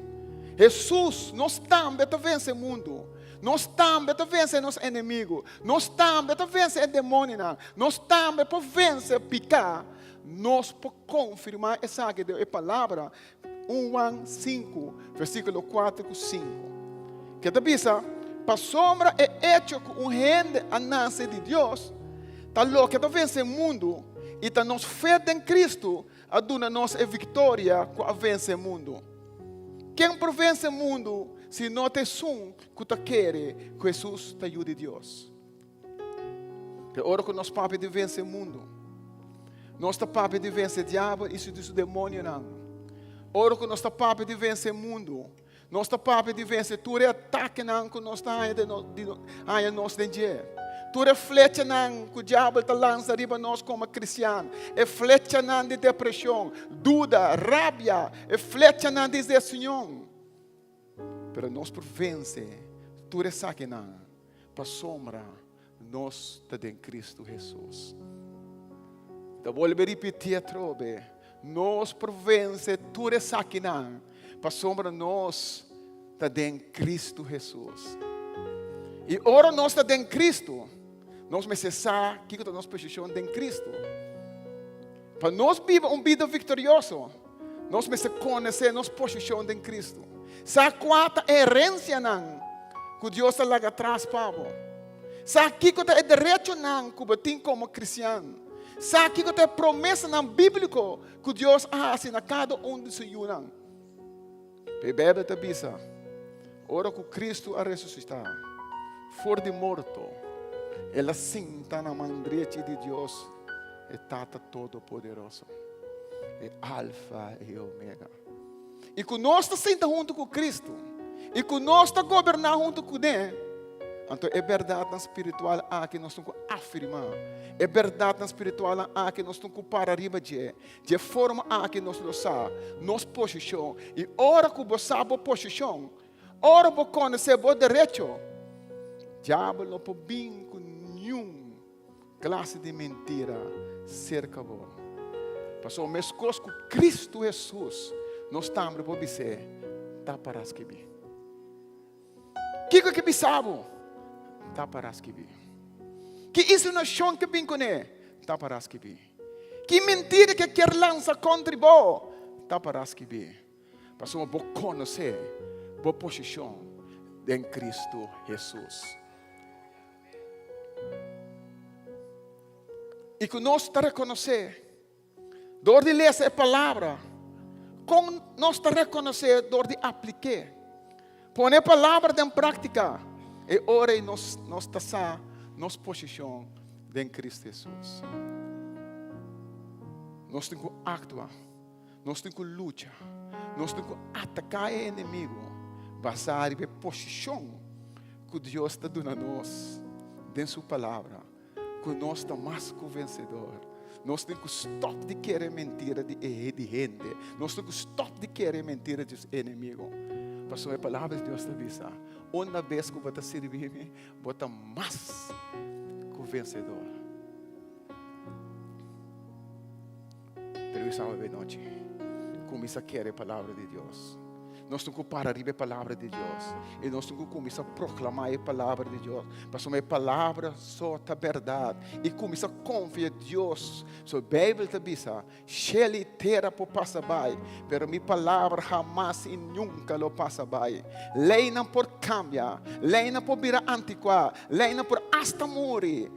Hesus, nos tambe ta vense e mundu. Nos tambe ta vense nos enemigu. Nos tambe ta vense e demonionan. Nos tambe por vense piká. Nos por konfirmá esaki den e palabra 1 Juan 5, versíkulo 4 ku 5, ke ta bisa, Pasobra e echo ku un hende a nase di Dios ta loke ta vense mundu, i ta nos fe den Kristu a duna nos e viktoria ku a vense mundu. Ken por vense mundu si no ta esun ku ta kere ku Hesus ta Yu di Dios? Te ora ku nos papia di vense mundu, nos ta papia di vense diabel i su demonionan. Ora ku nos ta papia di vense mundu, nos ta papia di vense tur e atakenan ku nos ta haña den nos, di, haña nos den dje. Tur e flechanan ku diabel ta lansa riba nos komo kristian, e flechanan di depreshon, duda, rabia, e flechanan di desunion. Pero nos por vense tur esakinan pasobra nos ta den Kristu Hesus. Ta bolbe ripití atrobe, nos por vense tur esakinan pasobra nos ta den Kristu Hesus. I ora nos ta den Kristu, nos mester sa kiko ta nos posishon den Kristu. Pa nos biba un bida viktorioso, nos mester konosé nos posishon den Kristu. Sa kua ta e herensianan ku Dios a laga atras pa bo. Sa kiko ta e derechonan ku bo tin komo kristian. Sa kiko ta e promesanan bíbliko ku Dios a hasi na kada un di su yunan. E Beibel ta bisa, ora ku Kristu a resusitá for di morto, El a sinta na man drechi di Dios, e Tata Todopoderoso, e Alfa i Omega. I ku nos ta sinta huntu ku Kristu i ku nos ta goberná huntu kuné, anto e bèrdatnan spiritual aki nos tin ku afirmá. E bèrdatnan spiritualnan aki nos tin ku para riba dje. Dje forma aki nos lo sa nos posishon. I ora ku bo sa bo posishon, ora bo konosé bo derecho, diabel no por bin ku niun klase di mentira serka bo. Pasobra meskos ku Kristu Hesus, nos tambe por bis'é, Ta para skibí. Kiko ke bisa bo? Ta para skibí. Ki insinuashon ke bin kuné? Ta para skibí. Ki mentira ke kier lansa kontra bo? Ta para skibí. Pasobra bo konosé bo posishon den Kristu Hesus. I ku nos ta rekonosé dor di lesa e palabra, kon nos ta rekonosé dor di aplik'é. Pone e palabra den práktika, e ora ei nos nos ta sa nos posishon den Kristu Hesus. Nos tin ku aktua, nos tin ku lucha, nos tin ku ataká e enemigu basá riba e posishon ku Dios ta duna nos den su palabra, ku nos ta mas ku vensedor. Nos tin ku stòp di kere mentira di e di hende. Nos tin ku stòp di kere mentira di nos enemigu. Pasobra e palabra di Dios ta bisa, Una bes ku bo ta sirbi mi, bo ta mas ku vensedor. Pero mi sa awe nochi, kuminsá kere e palabra di Dios. Nos tin ku para riba e palabra di Dios. I nos tin ku kuminsá proklamá e palabra di Dios. Pasobra e palabra so ta bèrdat. I kuminsá konfia Dios. So Beibel ta bisa, Shelu i tera por pasa bai, pero mi palabra hamas i nunka lo pasa bai. Leinan por kambia, leinan por bira antikuá, leinan por asta muri.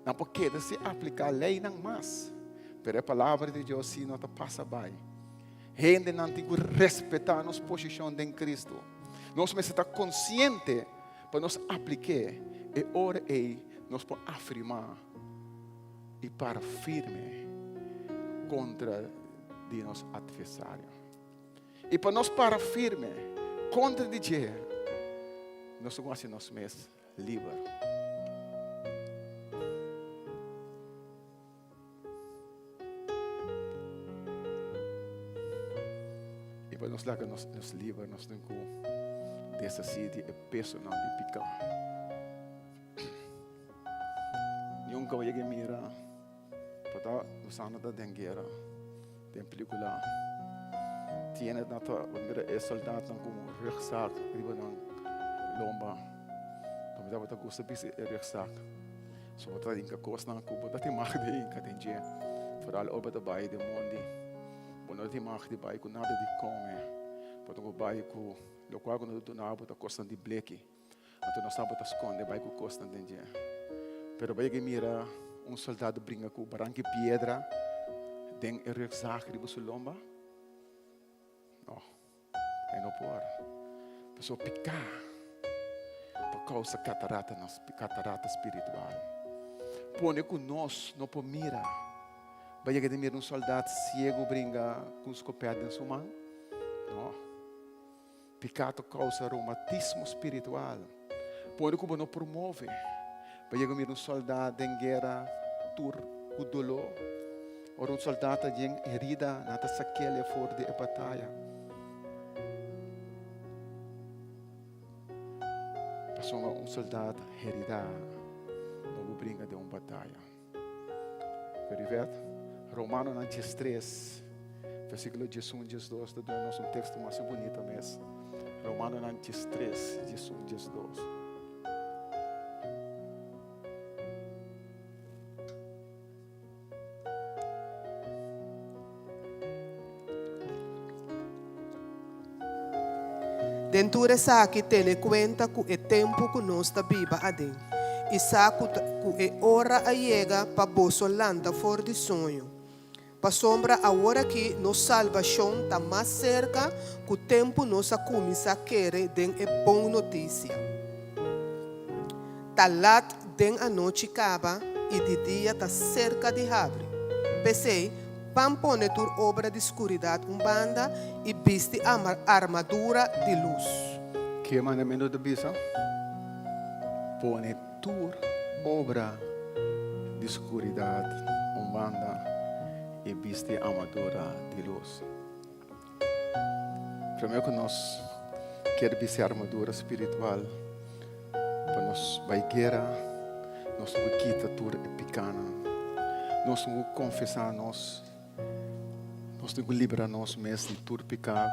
Nan por keda sin apliká leinan mas, pero e palabra di Dios sí no ta pasa bai. Hendenan tin ku respetá nos posishon den Kristu. Nos mester ta konsiente pa nos aplik'é, e ora ei nos por afirmá i para firme kontra di nos atversario. I pa nos para firme kontra di dje, nos tin ku hasi nos mes liber. I pa nos laga nos nos liber, nos tin ku deshasí di e pesonan di piká. Nunka bo yega mira pa ta usando ta den guera, den pelikula. Tiene na ta mira e soldatnan ku un rugzak riba nan lomba. Pa mi tabata gusta bisti e rugzak. So bo ta hinka kosnan ku bo no tin mag di hinka den dje. Foral ora bo ta bai den mondi, bo no tin mag di bai ku nada di kome. Bo tin ku bai ku lokual ku no ta duna bo ta kosnan di bleki. Anto nos tabata skonde bai ku kosnan den dje. Pero bo yega mira un soldado bringa ku baranki piedra den e rugzak riba su lomba? No, e no por. Pasobra piká ta kousa katarata na katarata spiritual. Pone ku nos no por mira. Bo yega di mira un soldat siegu bringa ku un skopèt den su man? No. Piká ta kousa roumatismo spiritual. Pone ku bo no por move. Bo yega mira un sòldá den guera tur ku doló. Ora un sòldá ta yen herida, nan ta sak'el for di e bataya. Pasobra un sòldá heridá no por bringa den un bataya. Peribet, Romanonan 13, versíkulo 11, 12 ta duna nos un teksto mas bunita mes. Romanonan 13, 11, 12. Den tur esaki tene kuenta ku e tempu ku nos ta biba aden i sa ku ku e ora a yega pa boso lanta for di soño. Pasobra aworakí nos salbashon ta mas serka ku tempu nos a kuminsá kere den e bon notisia. Ta lat. den anochi kaba i di dia ta serka di habri. P'esei, ban pone tur obra di skuridat un banda i bisti armadura di lus. Ke mandamentu ta bisa? Pone tur obra di skuridat un banda i bisti armadura di lus. Promé ku nos kier bisti armadura spiritual pa nos bai guera, nos tin ku kita tur e pikánan. Nos tin ku konfesá nos, nos tin ku libra nos mes di tur piká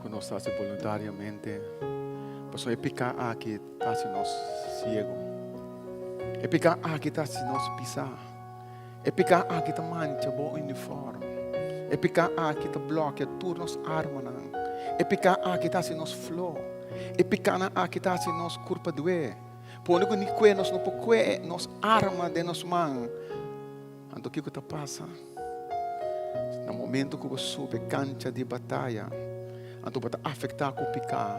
ku nos ta hasi boluntariamente. Pasobra e piká aki ta hasi nos siegu. E piká aki ta hasi nos pisá. E piká aki ta mancha bo uniform. E piká aki ta blòkia tur nos armanan. E piká aki ta hasi nos flo. E pikánan aki ta hasi nos kurpa dué. Pone ku ni kue nos no por kue nos arma den nos man. Anto kiko ta pasa? Na momento ku bo subi e kancha di bataya, anto bo ta afektá ku piká.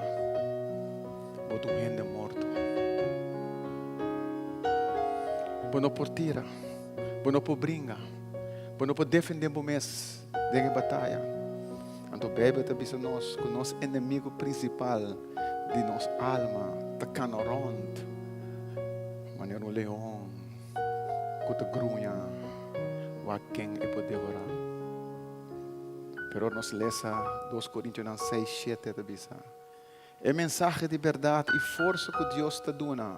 Bo ta un hende morto. Bo no por tira, bo no por bringa, bo no por defendé bo mes den e bataya. Anto Beibel ta bisa nos ku nos enemigu prinsipal di nos alma ta kana rònt manera un leon ku ta gruña wak ken e por devorá. Pero nos lesa dos Korintionan seis, shete ta bisa. E mensahe di bèrdat i forsa ku Dios ta duna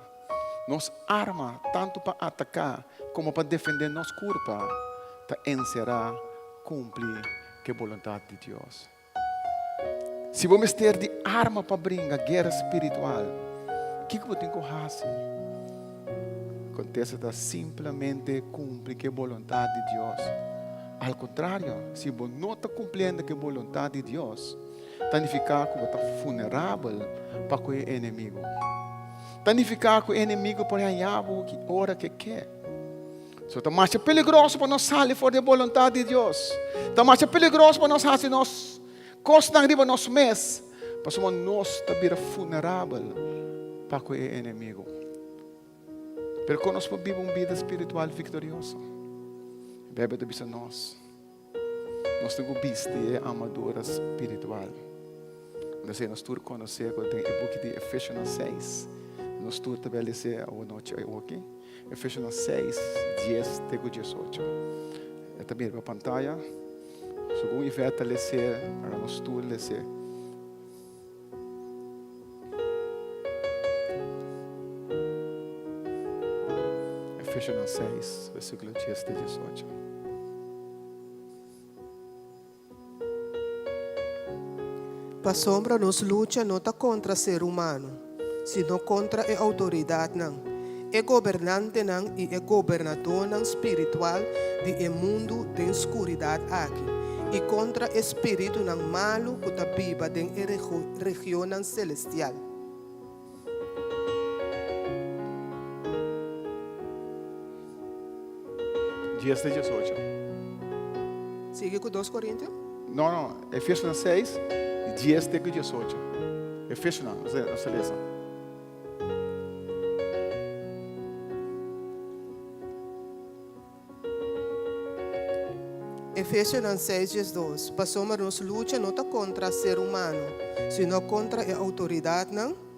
nos arma tantu pa ataká komo pa defendé nos kurpa ta enserá kumpli ku e boluntat di Dios. Si bo mester di arma pa bringa guera spiritual, kiko bo tin ku hasi? Kontesta ta simplemente kumpli ku e boluntat di Dios. Al kontrario, si bo no ta kumpliendo ku e boluntat di Dios, Ta nifiká ku bo ta funerabel pa ku e enemigu. Ta nifiká ku e enemigu por haña bo ki ora ku e ke. So ta masha peligroso pa nos sali for di e boluntat di Dios. Ta masha peligroso pa nos hasi nos kosnan riba nos mes, pasobra nos ta bira funerabel pa ku e enemigu. Pero kon nos por biba un bida spiritual viktorioso? Beibel ta bisa nos. Nos tin ku bisti e armadura spiritual. Nos nos tur konosé ku den e buki di Efesionan 6. Nos tur ta bel lesé awanochi awoki. Efesionan 6, 10 te ku 18. E ta bira pa pantaya. Segun Yvette ta lesé, laga nos tur lesé. Efesionan 6, versíkulo 10 te 18. Pasobra nos lucha no ta kontra ser humano, sino kontra e outoridatnan, e gobernantenan i e gobernadónan spiritual di e mundu den skuridat aki, i kontra e spiritunan malu ku ta biba den e regionnan selestial. Dies te diesocho. Sigui ku dos Korintio? No, no, Efesionan seis, dies te ku diesocho. Efesionan, nos ta lesa. Efesionan seis diesdos, Pasobra nos lucha no ta kontra ser humano, sino kontra e outoridatnan,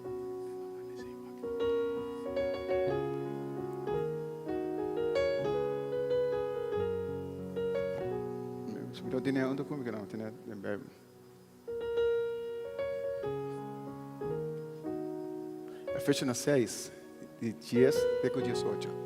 Efesionan 6, di 10 te ku 18.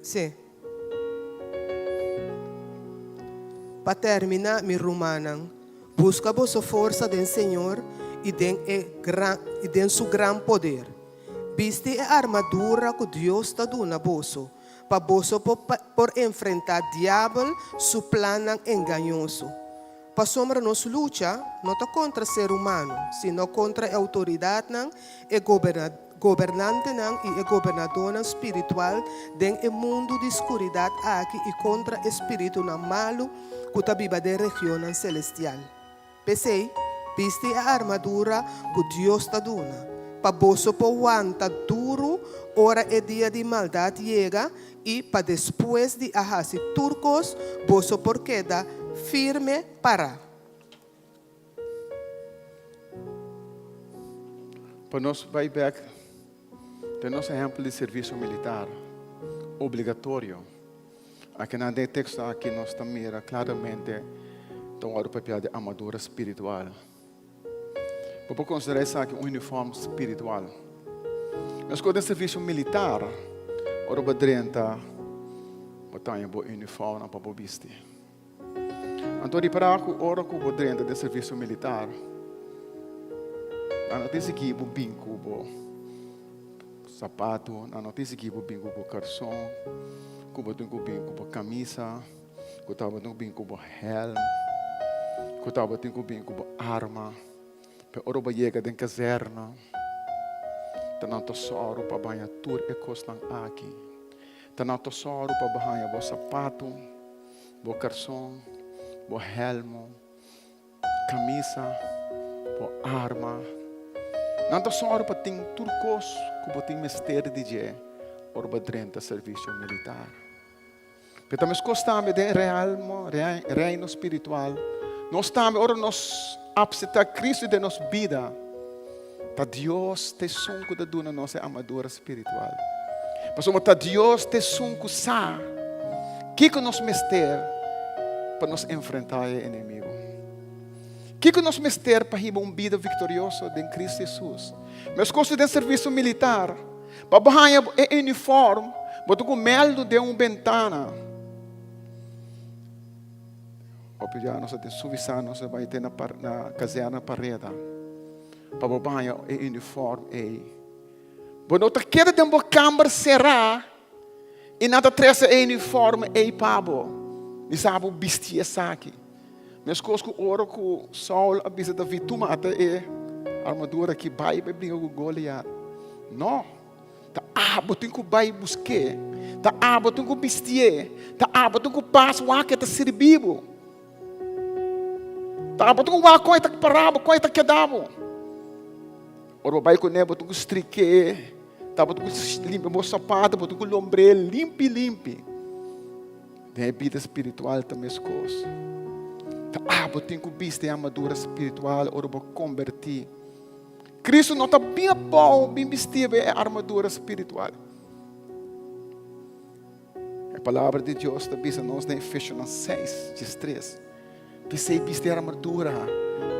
Sí. Pa terminá, mi rumannan, buska boso forsa den Señor i den e gran i den su gran poder. Bisti e armadura ku Dios ta duna boso, pa boso por por enfrentá diabel su plannan engañoso. Pasobra nos lucha no ta kontra ser humano, sino kontra e outoridatnan, e gobernantenan i e gobernadónan spiritual den e mundu di skuridat aki i kontra e spiritunan malu ku ta biba den regionnan selestial. P'esei, bisti e armadura ku Dios ta duna, pa boso por wanta duru ora e dia di maldat yega i pa despues di a hasi tur kos, boso por keda firme pará. Pa nos bai bek den nos ehèmpel di servisio militar obligatorio, akinan den e teksto aki nos ta mira klaramente ta wòrdu papia di armadura spiritual. Bo por konsiderá esaki un uniform spiritual. Meskos den servisio militar, ora bo drenta bo ta haña bo uniformnan pa bo bisti. Anto ripará ku ora ku bo drenta den servisio militar, nan no tin sigui bo bin ku bo sapatu, nan no tin sigui bo bin ku bo karson, ku bo tin ku bin ku bo kamisa, ku tabatin ku bin ku bo hèlm, ku tabatin ku bin ku bo arma. Pero ora bo yega den kazèrna, ta nan ta sòru pa baña tur e kosnan aki. Ta nan ta sòru pa bo haña bo sapatu, bo karson, bo hèlmu, kamisa, bo arma. Nan ta sòru pa tin tur kos ku bo tin mester di dje ora bo drenta servisio militar. Pero ta meskos tambe den e reino spiritual. Nos tambe ora nos apseptá Kristu den nos bida, ta Dios ta esun ku ta duna nos e armadura spiritual. Pasobra ta Dios ta esun ku sa kiko nos mester pa nos enfrentá e enemigu. Kiko nos mester pa hiba un bida viktorioso den Kristu Hesus. Meskos den servisio militar. Pa bo haña e uniform, bo ta ku mèldu den un bentana. Hopi bia nos a tin suvisá nos a bai te na na kazèrna Pareda pa bo baña e uniform ei. Bo no ta keda den bo kamber será i nan ta trese e uniform ei pa bo. Mi sa bo bisti esaki. Meskos ku ora ku Saul a bisa David, Tuma ata e armadura aki, bai bai bringa ku Goliat. No, ta abo tin ku bai busk'é, ta abo tin ku bistié, ta abo tin ku pas wak e ta sirbi bo. Ta abo tin ku wak kon e ta para bo, kon e ta keda bo. Ora bo bai kuné, bo tin ku strik'é, ta bo tin ku limpia bo sapato, bo tin ku lombr'é limpi limpi. Den e bida spiritual ta meskos. Ta abo tin ku bisti e armadura spiritual ora bo kombertí. Kristu no ta bin abou bin bisti bo e armadura spiritual. E palabra di Dios ta bisa nos den Efesionan 6, 13. P'esei bisti e armadura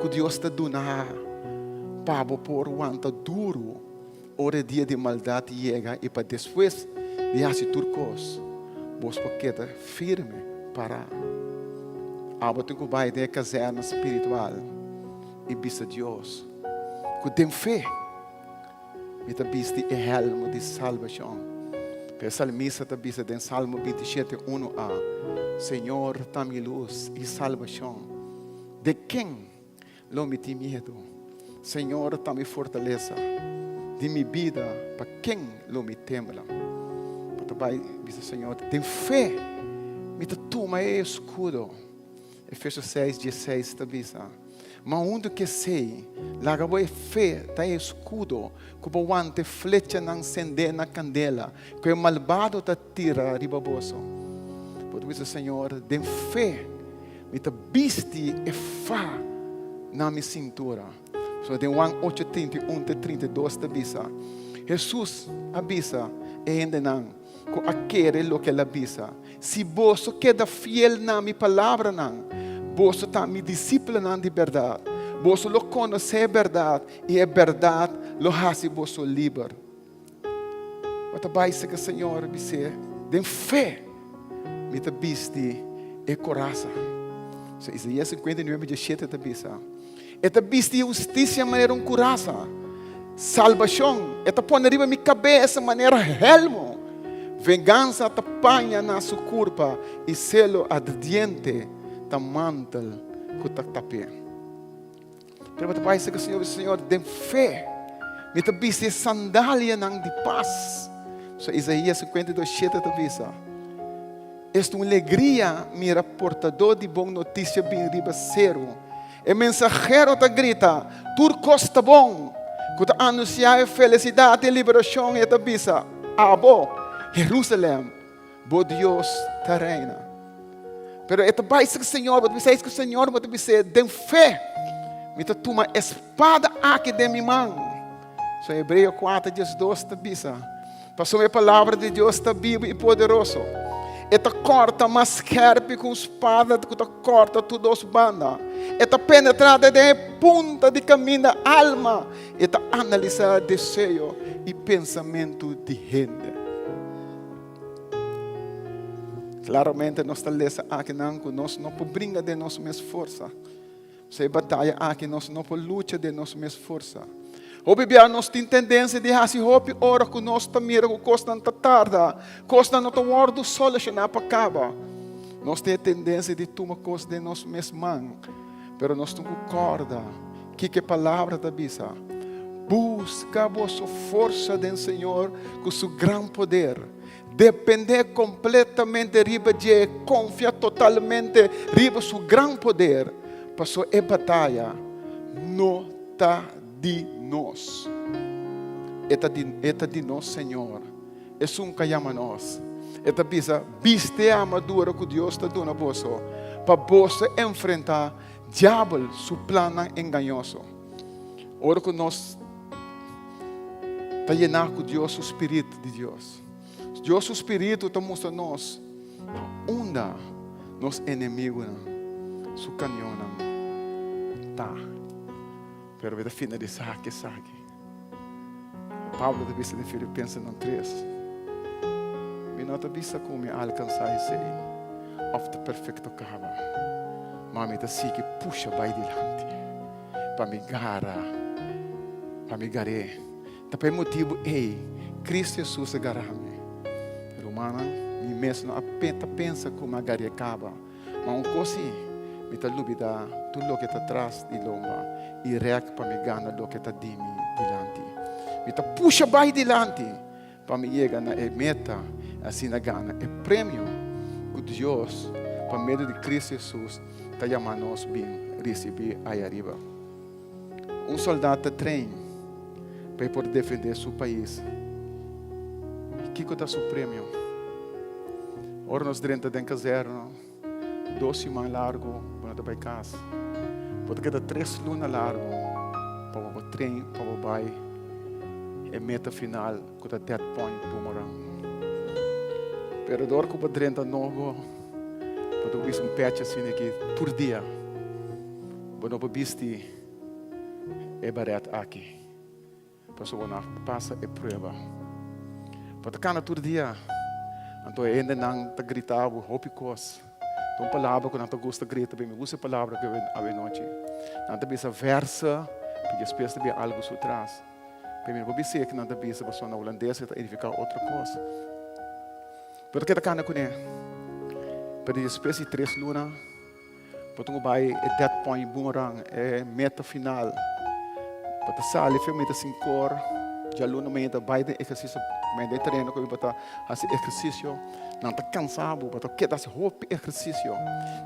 ku Dios ta duna pa bo por wanta duru ora e dia di maldat yega i pa despues di hasi tur kos, bos por keda firme pará. Abo tin ku bai den e kazèrna spiritual i bisa Dios ku den fe mi ta bisti e hèlmu di salbashon. Pero e salmista ta bisa den Salmo 27, 1 a, Señor ta mi lus i salbashon, de ken lo mi tin miedu? Señor ta mi fortalesa di mi bida, pa ken lo mi tembla? Bo ta bai bisa Señor, den fe mi ta tuma e eskudo. Efesios 6, 16 ta bisa, Ma huntu ku esei, laga bo e fe ta e eskudo ku bo wanta e flechanan sendé na kandela ku e malbado ta tira riba boso. Bo ta bisa, Señor, den fe Mi ta bisti e fa na mi sintura. Pasobra den Juan ocho, 31 te 32 ta bisa, Hesus a bisa e hendenan ku a kere loke el a bisa, Si boso keda fiel na mi palabranan, boso ta mi disipelnan di bèrdat. Boso lo konosé e bèrdat, i e bèrdat lo hasi boso liber. Bo ta bai serka Señor i bis'é, Den fe mi ta bisti e korasa. So Isaías 59, 17 ta bisa, E ta bisti hustisia manera un kurasa, salbashon e ta pone riba mi kabesa manera hèlmu. Vengansa ta paña na su kurpa i selo ardiente ta mantel ku ta tap'é. Pero bo ta bai serka Señor, bisa, Señor, den fe. Mi ta bisti e sandalianan di pas. So Isaías 52, 7 ta bisa. Esta un legria mira portadó di bon notisia bin riba seru. E mensahero ta grita, Tur kos ta bon! Ku ta anunsiá e felisidat i e liberashon, e ta bisa, Abo, Jerusalèm, bo Dios ta reina. Pero e ta bai ku Señor, bo ta bisa ku Señor, bo ta bis'é, Den fe mi ta tuma e spada aki den mi man. So Hebreo 4, 12 ta bisa. Pasobra e palabra di Dios ta bibu i poderoso. E ta kòrta mas skèrpi ku un spada ku ta kòrta tur dos banda. E ta penetrá te den e punta di kaminda alma. E ta analisá deseo i pensamentu di hende. Klaramente nos ta lesa akinan ku nos no por bringa den nos mes forsa. Pasobra e bataya aki nos no por lucha den nos mes forsa. Hopi bia nos tin tendensia di hasi hopi ora ku nos ta mira ku kosnan ta tarda, kosnan no ta wòrdu solushoná pa kaba. Nos tin e tendensia di tuma kos den nos mes man, pero nos tin ku kòrda kiko e Palabra ta bisa, Buska boso forsa den Señor ku su gran poder. Dependé kompletamente riba dje, konfia totalmente riba su gran poder, pasobra e bataya no ta di nos. E ta di, e ta di nos Señor, esun ku a yama nos. E ta bisa, Bisti e armadura ku Dios ta duna boso pa boso enfrentá diabel su plannan engañoso. Ora ku nos ta yená ku Dios su spirit di Dios. Dios su spiritu ta mustra nos na unda nos enemigunan su kanionnan ta. Pero mi ta finalisá ku esaki. Pablo ta bisa den Filipensenan 3, Mi no ta bisa ku mi a alkansá esei òf ta perfekto kaba, ma mi ta sigui pusha bai dilanti pa mi gara, pa mi gar'é. Ta pa e motibu ei Cristo Jesus a gara mi. Rumannan, mi mes no a ta pensa ku mi a gar'é kaba, ma un kos si, mi ta lubidá tur loke ta tras di lomba i rèk pa mi gana loke ta di mi dilanti. Mi ta pusha bai dilanti pa mi yega na e meta i asina gana e premio ku Dios pa medio di Cristo Jesus ta yama nos bin risibí ayariba. Un soldá ta train pa e por defendé su pais. Kiko ta su premio? Ora nos drenta den kazèrna, dos siman largu bo no ta bai kas. Bo ta keda tres luna largu pa bo por train pa bo bai e meta final ku ta Death Point Boomerang. Pero dor ku bo drenta nobo, bo ta wis un pecha asina aki tur dia. Bo no por bisti e baret aki, pasobra bo no a pasa e prueba. Bo ta kana tur dia, anto e hendenan ta grita bo hopi kos. Ta un palabra ku nan ta gusta grita, mi gusta e palabra aki awenochi. Nan ta bisa versa, pero despues ta bin algu su tras. Pero mi no por bis'é ku nan ta bisa pasobra na hulandes e ta edifiká otro kos. Bo ta keda kana kuné, pero despues di tres luna. Bo tin ku bai e dead point boomerang, e meta final. Bo ta sali fe meta sinkor, djaluna mainta bai den ehersisio, bai den tereno ku bo ta hasi ehersisio. Nan ta kansa bo, bo ta keda hasi hopi ehersisio.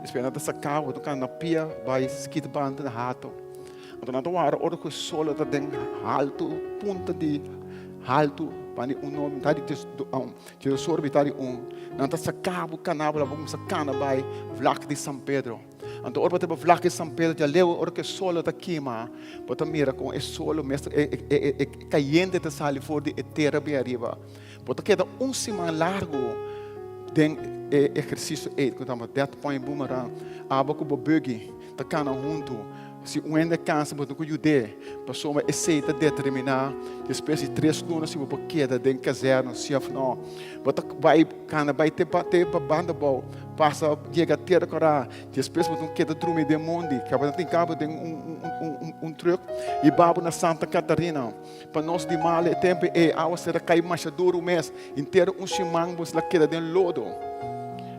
Despues nan ta saka bo, bo ta kana na pia bai skit banda na hato. Anto nan ta wara ora ku e solo ta den haltu, punta di haltu, banda di uno, mitad di Dje ora mitad di un, nan ta saka bo kana bo, bo kuminsá kana bai vlak di San Pedro. Anto ora bo ta riba vlak di San Pedro dja leu ora ku e solo ta kima, bo ta mira kon e solo mes e kayente ta sali for di e tera bin ariba. Bo ta keda un siman largu den e ehersisio ei ku ta yama death point boomerang. Abo ku bo buggy ta kana huntu. Si un hende kansa bo tin ku yud'é, pasobra esei ta determiná despues di tres luna si bo por keda den kazèrna si òf nò. Bo ta bai kana bai te te pa banda abou, pasa yega Tera Kòrá, despues bo tin ku keda drumi den mondi, kaba nan tin kaba den un un un trùk i babo na Santa Catarina. Pa nos di mal e tempu ei awa sera kai masha duru mes, henter un siman bo la keda den lodo.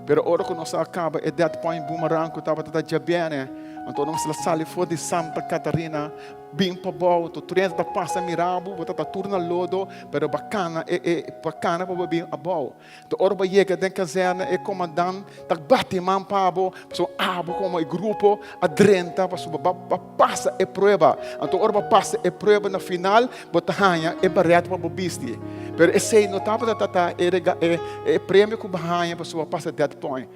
Pero ora ku nos a kaba e death point boomerang ku tabata ta djabiènè. Anto nos la sali for di Santa Catarina bin pabou, to tren ta pasa mira bo, bo ta ta tur na lodo, pero bo a kana e e bo a kana pa bo bin abou. Anto ora bo yega den kazèrne e komandant ta bati man pa bo, pasobra abo komo e grupo a drenta pasobra bo a pasa e prueba. Anto ora bo a pasa e prueba na final bo ta haña e barèt pa bo bisti. Pero esei no tabata ta ta e rega e e premio ku bo haña pasobra bo a pasa dat point.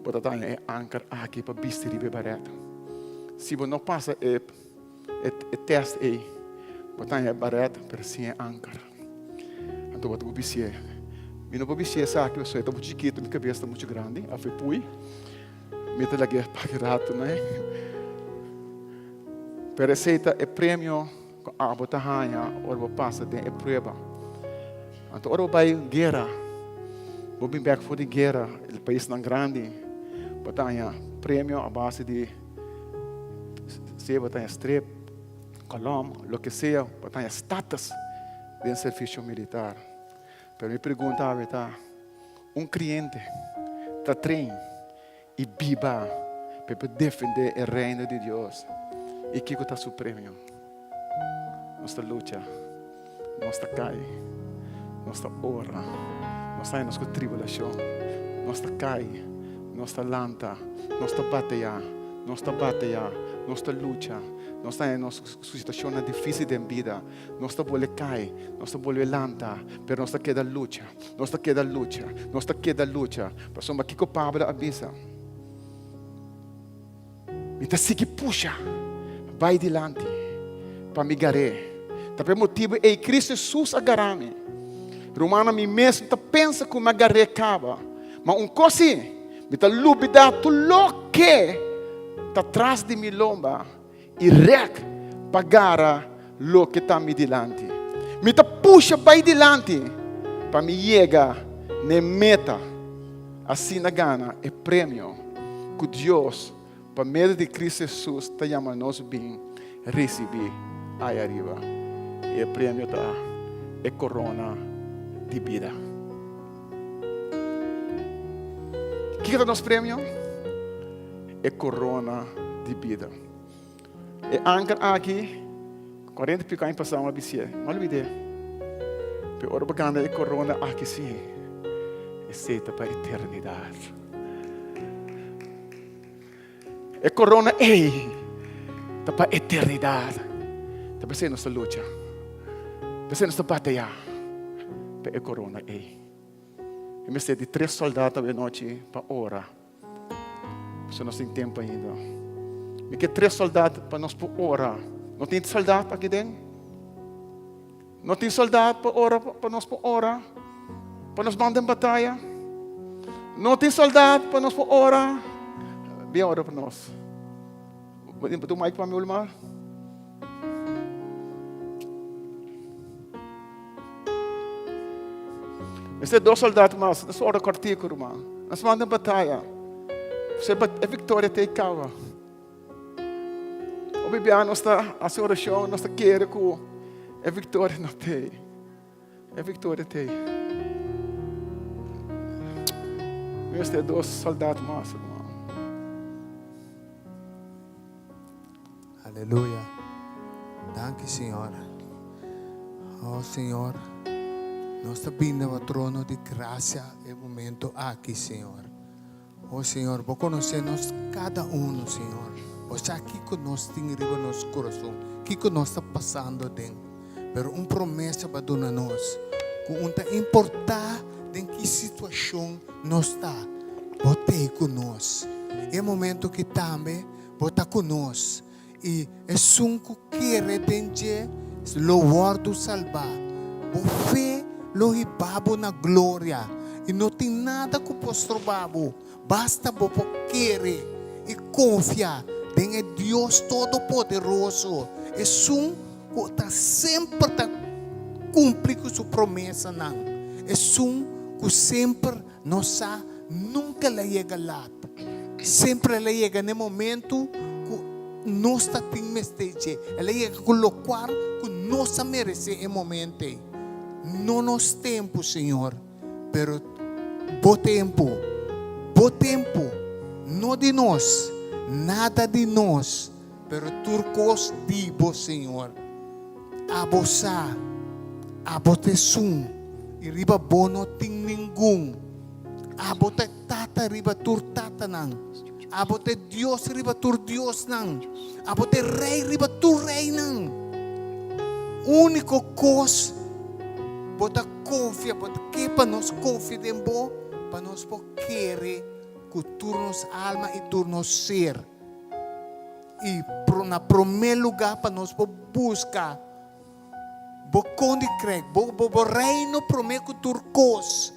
Bo ta daña e anker aki pa bisti riba e barèt. Si bo no pasa e e tèst ei, bo ta daña e barèt pero sin e anker. Anto bo ta por bistié. Mi no por bistié esaki pasobra e ta muchu chikitu, mi kabes ta muchu grandi, af e pui. Mi ta lag'é pa ki ratu nei. Pero esei ta e premio ku abo ta haña ora bo pasa den e prueba. Anto ora bo bai guera, bo bin bek for di guera, e paisnan grandi, bo ta haña premio a base di sea bo ta haña strep, kolom, loke sea, bo ta haña status den servisio militar. Pero mi pregunta awe ta, un kriente ta train i biba pa e por defendé e Reino di Dios. I kiko ta su premio? Nos ta lucha, nos ta kai, nos ta ora, nos ta haña nos ku tribulashon, nos ta kai, nos ta lanta, nos ta batayá, nos ta batayá, nos ta lucha, nos ta haña nos ku situashonnan difísil den bida. Nos ta bolbe kai, nos ta bolbe lanta, pero nos ta keda lucha, nos ta keda lucha, nos ta keda lucha. Pasobra kiko Pablo a bisa? Mi ta sigui pusha bai dilanti pa mi gar'é. Ta pa e motibu ei Cristo Hesus a gara mi. Rumannan, mi mes no ta pensa ku mi a gar'é kaba, ma un kos sí, mi ta lubidá tur loke ta tras di mi lomba I rèk pa gara loke ta mi dilanti. Mi ta pusha bai dilanti pa mi yega n'e meta, asina gana e premio ku Dios pa medio di Cristo Hesus ta yama nos bin risibí ai ariba. I e premio ta e korona di bida. Kiko ta nos premio? E korona di bida. E anker aki, 40 i piko aña pasá mi a bisié, mi a olvid'é. Pero ora bo gana e korona aki sí, esei ta pa eternidat. E korona ei ta pa eternidat. Ta p'esei nos ta lucha. P'esei nos ta batayá pa e korona ei. Mi mester di tres sòldat awe nochi pa ora. Pasobra nos tin tempu ainda. Mi ke tres sòldat pa nos por ora. No tin sòldat aki den? No tin sòldat pa ora pa nos por ora? Pa nos ban den bataya? No tin sòldat pa nos por ora? Bin ora pa nos. Bo tin un mic pa mi, Ulmar? Mester dos soldat mas. Nos ora kòrtiku, ruman. Nos manda bataya. E viktoria ta ei kaba. Hopi bia nos ta hasi orashon, nos ta kere ku e viktoria no ta ei. E viktoria ta ei. Mester dos soldat mas, ruman. Aleluya. Danki Señor. Oh Señor, nos ta bini na bo trono di gracia e momento aki, Señor. Oh Señor, bo conoce nos cada uno, Señor. Bo sa kico nos tin riba nos corazon, kico nos ta pasando den. Pero un promesa bo a duna nos, cu un ta importa den ki situacion nos ta, bo t'ey cu nos. E momento ki tambe Bo ta ku nos, i esun ku kere den dje lo wòrdu salbá. Bo fe lo hiba bo na gloria, i no tin nada ku por stroba bo. Basta bo por kere i konfia den e Dios Todopoderoso, esun ku ta semper ta kumpli ku su promesanan, esun ku semper nos sa nunka el a yega lat. Semper el a yega na e momento ku nos ta tin mester dje. El a yega ku lokual ku nos a meresé e momento ei. No nos tempu, Señor, pero Bo tempu. Bo tempu, no di nos. Nada di nos, pero tur kos di bo, Señor. Abo sa, abo ta esun, i riba bo no tin ningun. Abo ta e Tata riba tur tatanan. Abo ta e Dios riba tur diosnan. Abo ta e Rei riba tur reinan. Úniko kos bo ta konfia, bo ta ke pa nos konfia den bo, pa nos por kere ku tur nos alma i tur nos ser. I na promé lugá pa nos por buska bo konikrijk, bo bo reino promé ku tur kos.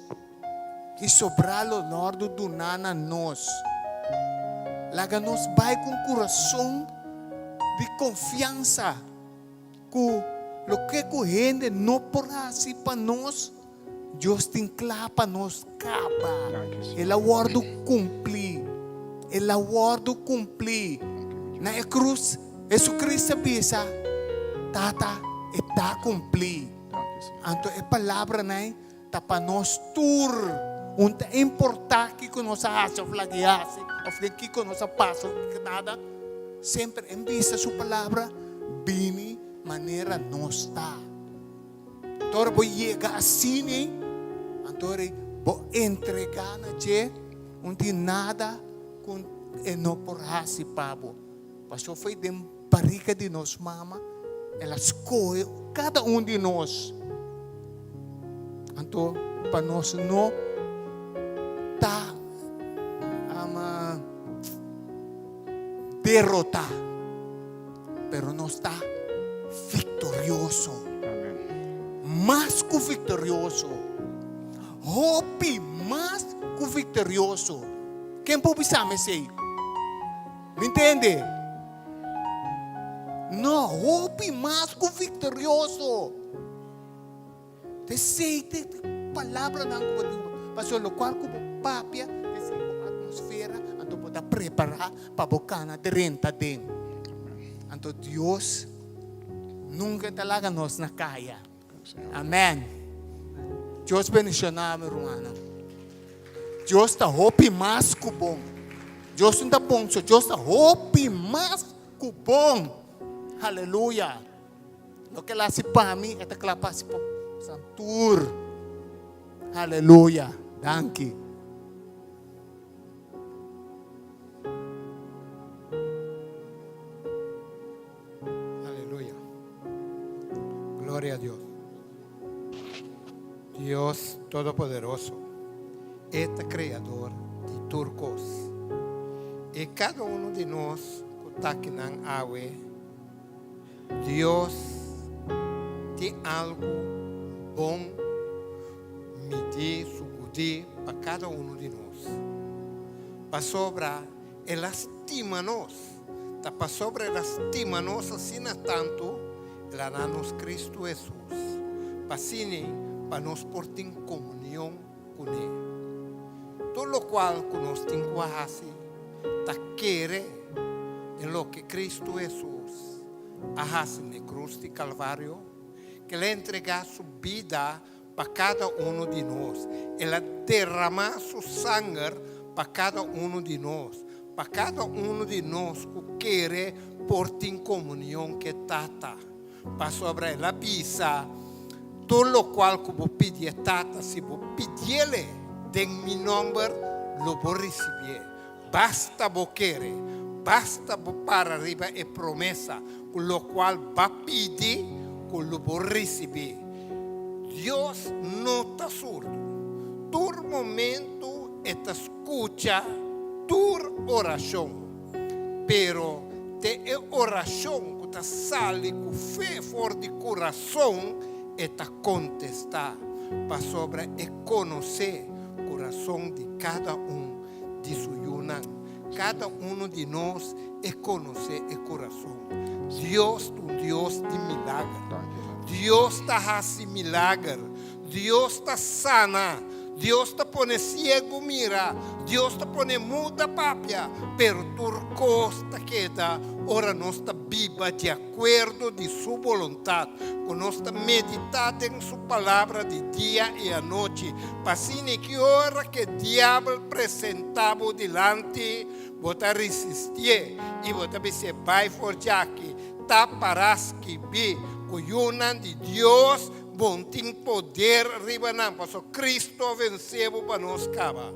I sobrá lo lòrdu duná na nos. Laga nos bai ku un kurason di konfiansa ku loke ku hende no por hasi pa nos, Dios tin kla pa nos kaba. El a wòrdu kumplí. El a wòrdu kumplí. Na e krus, Jesucristo a bisa, Tata, e ta kumplí. Anto e palabranan ta pa nos tur. Un ta importá kiko nos a hasi òf laga e hasi, òf den kiko nos a pasa òf kiko nada. Semper en bista su palabra, bini manera nos ta. Anto ora bo yega asina, anto ora bo entregá na dje, un tin nada ku e no por hasi pa bo. Pasobra foi den barika di nos mama el a skohe kada un di nos. Anto pa nos no ta ama derotá, pero nos ta viktorioso. Mas ku viktorioso. Hopi mas ku viktorioso. Ken por bisa mi esei? Mi ntende? No, hopi mas ku viktorioso. Ta esei ta e palabranan ku bo tin. Pasobra lokual ku bo papia ta esei bo atmosfera, anto bo ta prepará pa bo kana drenta den. Anto Dios nunka ta laga nos na kaya. Amen. Dios bendiciona mi rumannan. Dios ta hopi mas ku bon. Dios no ta bon so, Dios ta hopi mas ku bon. Aleluya. Loke el hasi pa mi, e ta kla pa hasi pa tur. Aleluya. Danki. Aleluya. Gloria a Dios. Dios Todopoderoso, E ta Creador di tur cos. Y cada uno di nos cu ta akinan awe, Dios tin algo bon midi, sugudi pa cada uno di nos. Pasobra El a stima nos. Ta pasobra El a stima nos asina tantu, El a da nos Cristo Hesus, pa asina pa nos por tin komunion kuné. Tur lokual ku nos tin ku a hasi ta kere den loke Cristo Hesus a hasi na e krus di Kalvario, ku El a entregá Su bida pa kada uno di nos. El a derramá su sanger pa kada uno di nos, pa kada uno di nos ku kere por tin komunion ku e Tata. Pasobra el a bisa, Tur lokual ku bo pidi e Tata, si bo pidiel den mi nòmber, lo bo risibié. Basta bo kere, basta bo para riba e promesa ku lokual b'a pidi ku lo bo risibí. Dios no ta surdu. Tur momentu e ta skucha tur orashon. Pero te e orashon ku ta sali ku fe for di kurason e ta kontestá, pasobra e konosé kurason di kada un di su yunan. Kada uno di nos e konosé e kurason. Dios ta un Dios di milager. Dios ta hasi milager. Dios ta sana. Dios ta pone siegu mira, Dios ta pone muda papia, pero tur kos ta keda ora nos ta biba di akuerdo di Su boluntat, ku nos ta meditá den Su Palabra di dia i anochi, pa asina ki ora ku e diabel presentá bo dilanti, bo ta resistié i bo ta bis'é, Bai for djaki, ta pará skibí ku yunan di Dios Bon tin poder riba nan, pasobra Cristo a vence bo pa nos caba.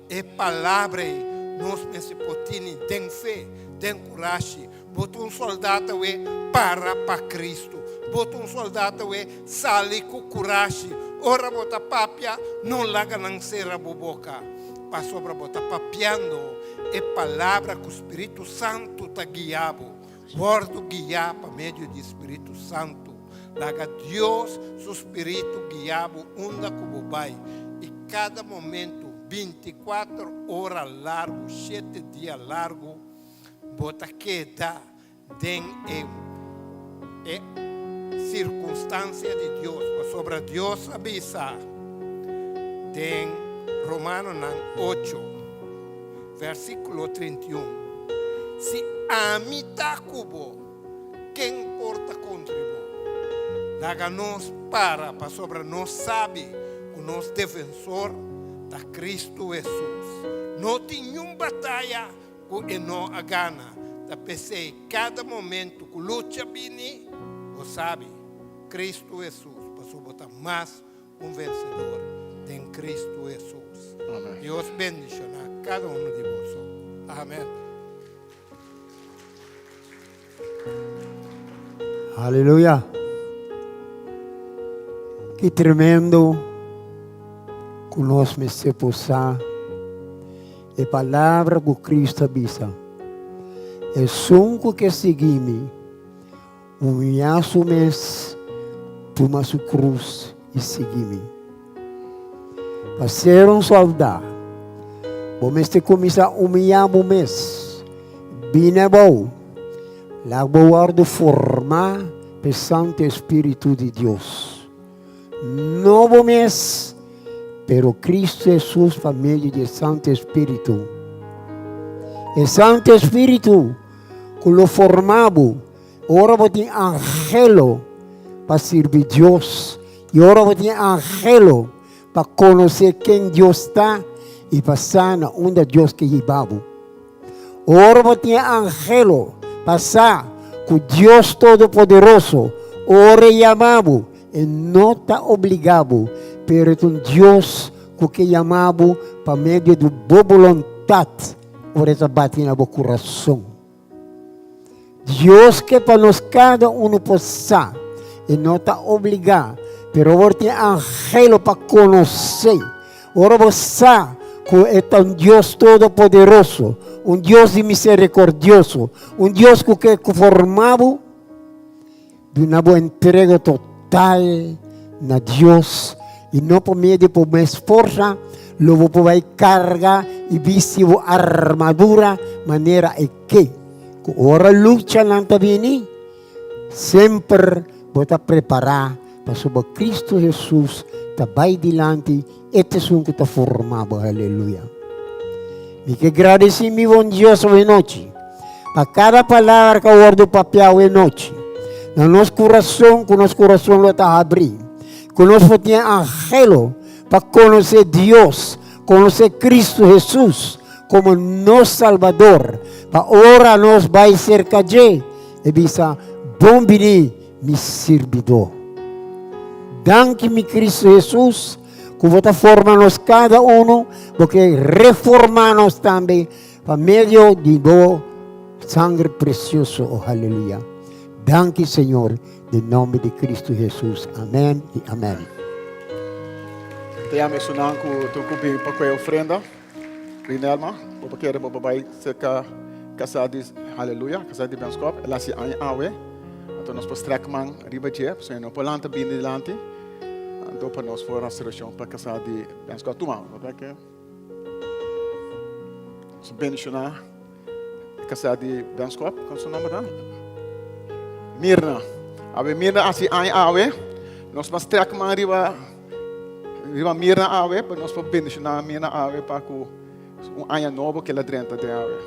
E palabra ei nos mester por tini den fe, den curashi. Bo ta un soldat awe, para pa Cristo. Bo ta un soldat awe, sali cu curashi. Ora bo ta papia, no laga nan cera bo boca, pasobra bo ta papiando e palabra cu Spiritu Santo ta guia bo. Wordo guia pa medio di Spiritu Santo. Laga Dios su spiritu guia bo unda ku bo bai i kada momentu, bintikuater ora largu, shete dia largu, bo ta keda den e e sirkunstansia di Dios. Pasobra Dios a bisa den Romanonan ocho, versíkulo 31, Si ami ta ku bo, Ken por ta kontra bo? Laga nos para pasobra nos sabi ku nos defensor ta Kristu Hesus. No tin niun bataya ku e no a gana. Ta p'esei kada momentu ku lucha bini, bo sabi, Kristu Hesus, pasobra bo ta mas un vensedor den Kristu Hesus. Dios bendishoná kada unu di boso. Amen. Aleluya. Ki tremendo ku nos mester por sa e palabra ku Cristo a bisa. Esun ku ke sigui mi, humiá su mes, tuma su krus i sigui mi. Pa ser un soldá, bo mester kuminsá humiyá bo mes, bini abou, laga bo wòrdu formá pa e Santu Espíritu di Dios. No bo mes, pero Cristo Hesus pa medio di e Santu Espíritu. E Santu Espíritu ku lo forma bo Ora bo tin anhelo pa sirbi Dios i ora bo tin anhelo pa konosé ken Dios ta i pa sa na unda Dios ke hiba bo. Ora bo tin anhelo pa sa ku Dios Todopoderoso ora e yama bo, e no ta obliga bo, pero e ta un Dios ku ke yama bo pa medio di bo boluntat ora e ta bati na bo kurason. Dios ke pa nos kada unu por sa. E no ta obligá, pero bo tin anhelo pa konosé. Ora bo sa ku e ta un Dios todopoderoso, un Dios di miserikordioso, un Dios ku ke forma bo, duna bo entrega total na Dios i no por medio di bo mes forsa lo bo por bai karga i bisti bo armadura manera e ke. Ku ora luchanan ta bini, semper bo ta prepará pasobra Kristu Hesus ta bai dilanti, e ta esun ku ta forma bo. Aleluya! Mi ke gradisí mi bon Dios awe nochi pa kada palabra ku a wòrdu papiá awe nochi na nos kurason, ku nos kurason lo ta habrí, ku nos por tin anhelo pa konosé Dios, konosé Kristu Hesus komo nos Salbador, pa ora nos bai serka dje, e bisa, Bon biní, mi sirbidó. Danki, mi Kristu Hesus, ku bo ta forma nos kada uno, bo ke reformá nos tambe pa medio di bo sangre presioso. Oh, aleluya. Danki, Señor, den nomber di Kristu Hesus. Amèn i amèn. Ta yama esunnan ku tur ku bin pa kue ofrenda. Rinelma, bo por kere bo por bai serka kasa di Haleluya, kasa di Benskop. El hasi aña awe. Anto nos por strek man riba dje, pasobra e no por lanta bini dilanti. Anto pa nos por hasi orashon pa kasa di Benskop. Tuma, bo por ke nos bendishoná e kasa di Benskop. Kon su nomber ta? Mirna. Awe Mirna hasi aña awe. Nos por strek man riba. Riba Mirna awe, pa nos por bendishoná Mirna awe pa ku un aña nobo ku el a drenta den awe.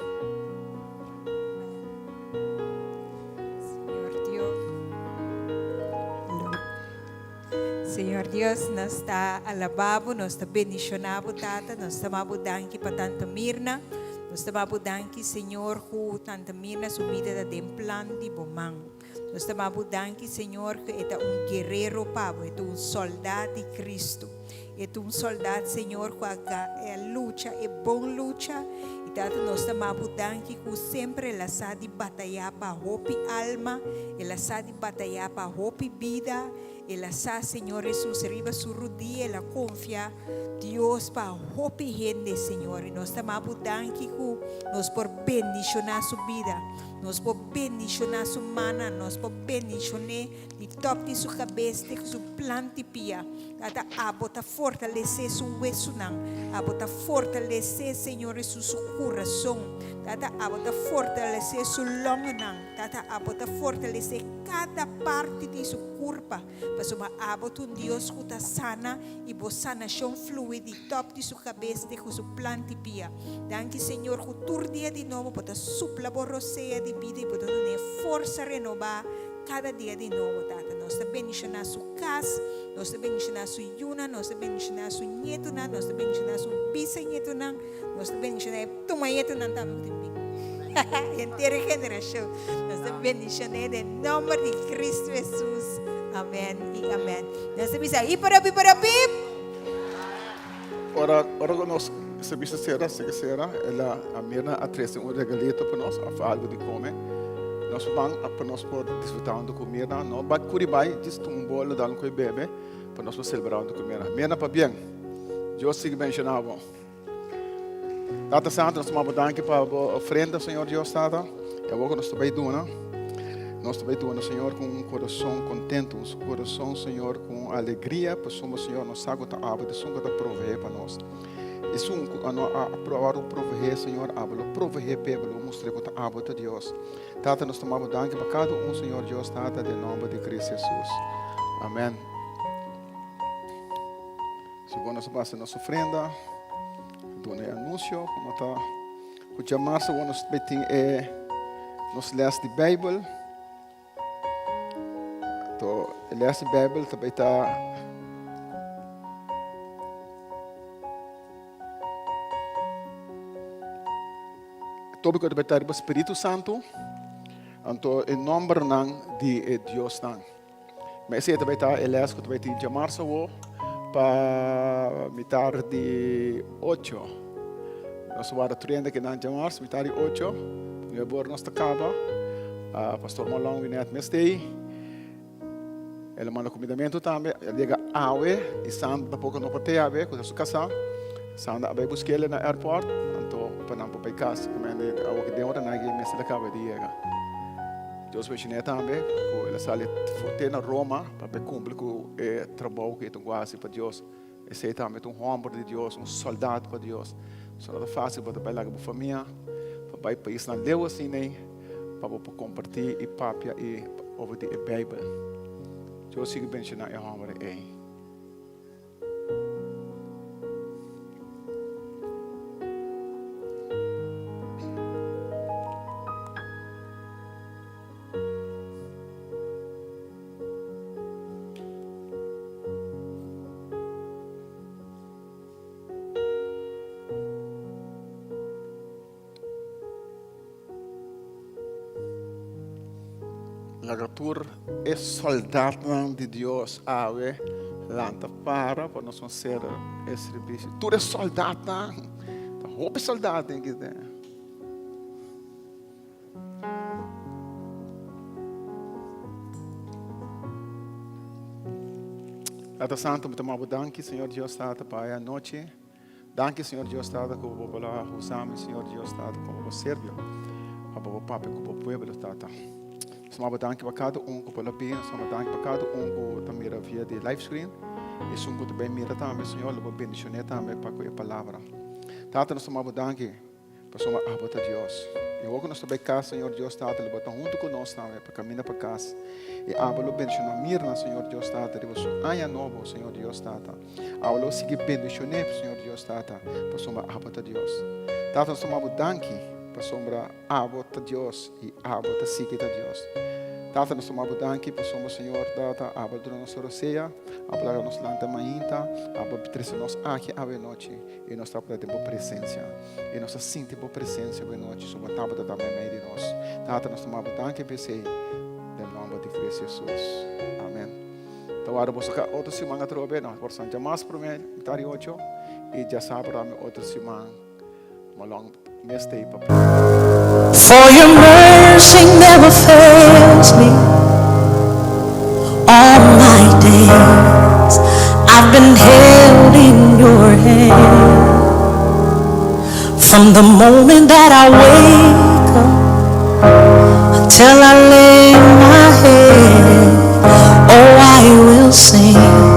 Señor Dios. Señor Dios, nos ta alabá Bo, nos ta bendishoná Bo, Tata, nos ta duna Bo danki pa Tante Mirna. Nos ta duna Bo danki, Señor, ku Tante Mirna su bida ta den plan di Bo man. Nos ta duna Bo danki, Señor, ku e ta un guerero pa Bo, e ta un sòldá di Cristo. E ta un sòldat, Señor, ku a a lucha e bon lucha. I Tata, nos ta duna Bo danki ku semper el a sa di batayá pa hopi alma, el a sa di batayá pa hopi bida. El a sa, Señor Hesus, riba su rudia el a konfia Dios pa hopi hende, Señor. I nos ta duna Bo danki ku nos por bendishoná su bida, nos por bendishoná su mannan, nos por bendishon'é di tòp di su kabes te ku su plant'i pia. Tata, abo ta fortalesé su wesunan. Abo ta fortalesé, Señor Hesus, su kurason. Tata, abo ta fortalesé su longonan. Tata, abo ta fortalesé kada parti di su kurpa, pasobra abo ta un Dios ku ta sana i bo sanashon flui di tòp di su kabes te ku su plant'i pia. Danki, Señor, ku tur dia di nobo bo ta supla bo rosea di bida i bo ta dun'é forsa renobá kada dia di nobo, Tata. Nos ta bendishoná su kas, nos ta bendishoná su yunan, nos ta bendishoná su ñetunan, nos ta bendishoná su bisañetunan, nos ta bendishoná e tumañetunan tambe ku tin bin. Henter e generashon. Nos ta bendishoné den nòmber di Kristu Hesus. Amèn i amèn. Nos ta bisa, Hiparap, hiparap, hip! Ora, ora ku nos servicio sera, sigi sera, el a, a Mirna a trese un regalito pa nos, of algo di come. Nos ban pa nos por disfruta hunto ku Mirna. No bai kuri bai, djis tuma un bolo, dal un koe bebe, pa nos por celebra hunto ku Mirna. Mirna, pabien. Dios sigui bendiciona bo. Tata Santo, nos ta manda bo danki pa bo ofrenda, Señor Dios, Tata. E awor ku nos ta bai duna, nos ta bai duna, Señor, ku un kurason kontentu, un kurason, Señor, ku alegria, pasobra, Señor, nos sa ku ta abo ta esun ku ta proveé pa nos. Esun ku no a wòrdu proveé, Señor, abo lo proveé p'e, bo lo mustr'é ku ta abo ta Dios. Tata, nos ta manda bo danki pa kada un, Señor Dios, Tata, den nòmber di Cristo Hesus. Amèn. Segun nos a basa nos ofrenda, duna e anuncio ku no ta ku djamarsa awor nos bai tin e nos les di Bijbel. To e les di Bijbel ta bai ta tópiko ta bai ta riba Spiritu Santu, anto e nombernan di e Diosnan. Ma esei ta bai ta e les ku ta bai tin djamarsa awo pa mitar di ocho. Nos warda tur hende kinan djamars mitar di ocho. Nuebe ora nos ta kaba. Pastor Malon wini at mes tei. El a manda kumindamentu tambe. El a yega awe i Sandra tampoko no por tei awe ku ta su kasá. Sandra a bai busk'el na airport anto pa nan por bai kas. Awo ki den ora nan a mester a kaba di yega. Dios mencion'é tambe ku el a sali te na Roma pa por kumpli ku e trabou ku e tin ku hasi pa Dios. Esei tambe ta un hòmber di Dios, un sòldat pa Dios. So no ta fásil bo ta bai laga bo famia pa bai paisnan leu asina ei pa bo por kompartí i papia i over di e Beibel. Dios sigui benshoná e hòmber ei. Laga tur e soldatnan di Dios awe lanta para pa nos por sera e servicio. Tur e soldatnan, ta hopi soldat den aki den. Tata Santo, mi ta manda bo danki, Señor Dios Tata, pa e anochi. Danki Señor Dios Tata ku bo por a usa mi Señor Dios Tata komo bo servio pa bo papia ku bo pueblo Tata. Nos ta manda bo danki pa kada un ku por a bini, nos ta manda danki pa kada un ku ta mira via di live screen, esun ku ta bai mira tambe Señor lo bo bendicione tambe pa ku e palabra. Tata nos ta manda bo danki. Pasobra abo ta Dios. I awor ku nos ta bai kas, Señor Dios Tata, lo bo ta huntu ku nos tambe pa kaminda pa kas. I abo lo bendishoná Mirna, Señor Dios Tata, riba su aña nobo, Señor Dios Tata. Abo lo sigui bendishon'é, Señor Dios Tata, pasobra abo ta Dios. Tata, nos ta manda bo danki, pasobra abo ta Dios i abo ta sigui ta Dios. Tata, nos ta manda bo danki, pasobra, Señor Tata, abo a duna nos rosea, abo a laga nos lanta mainta, abo a trese nos aki awe nochi. I nos tabata den bo presensia. I nos a sinti bo presensia bo nochi, so bo tabata ta meimei di nos. Tata, nos ta maba danki pa esei, den nomber di Cristo Jesus. Amen. Ta wara boso ka otro siman atrobe, no, por san djamas prome mitar di ocho, i djasabra tambe otro siman, malong mes tei pa. For your mercy never fails me all my days I've been held in your hand From the moment that I wake up Until I lay my head Oh I will sing.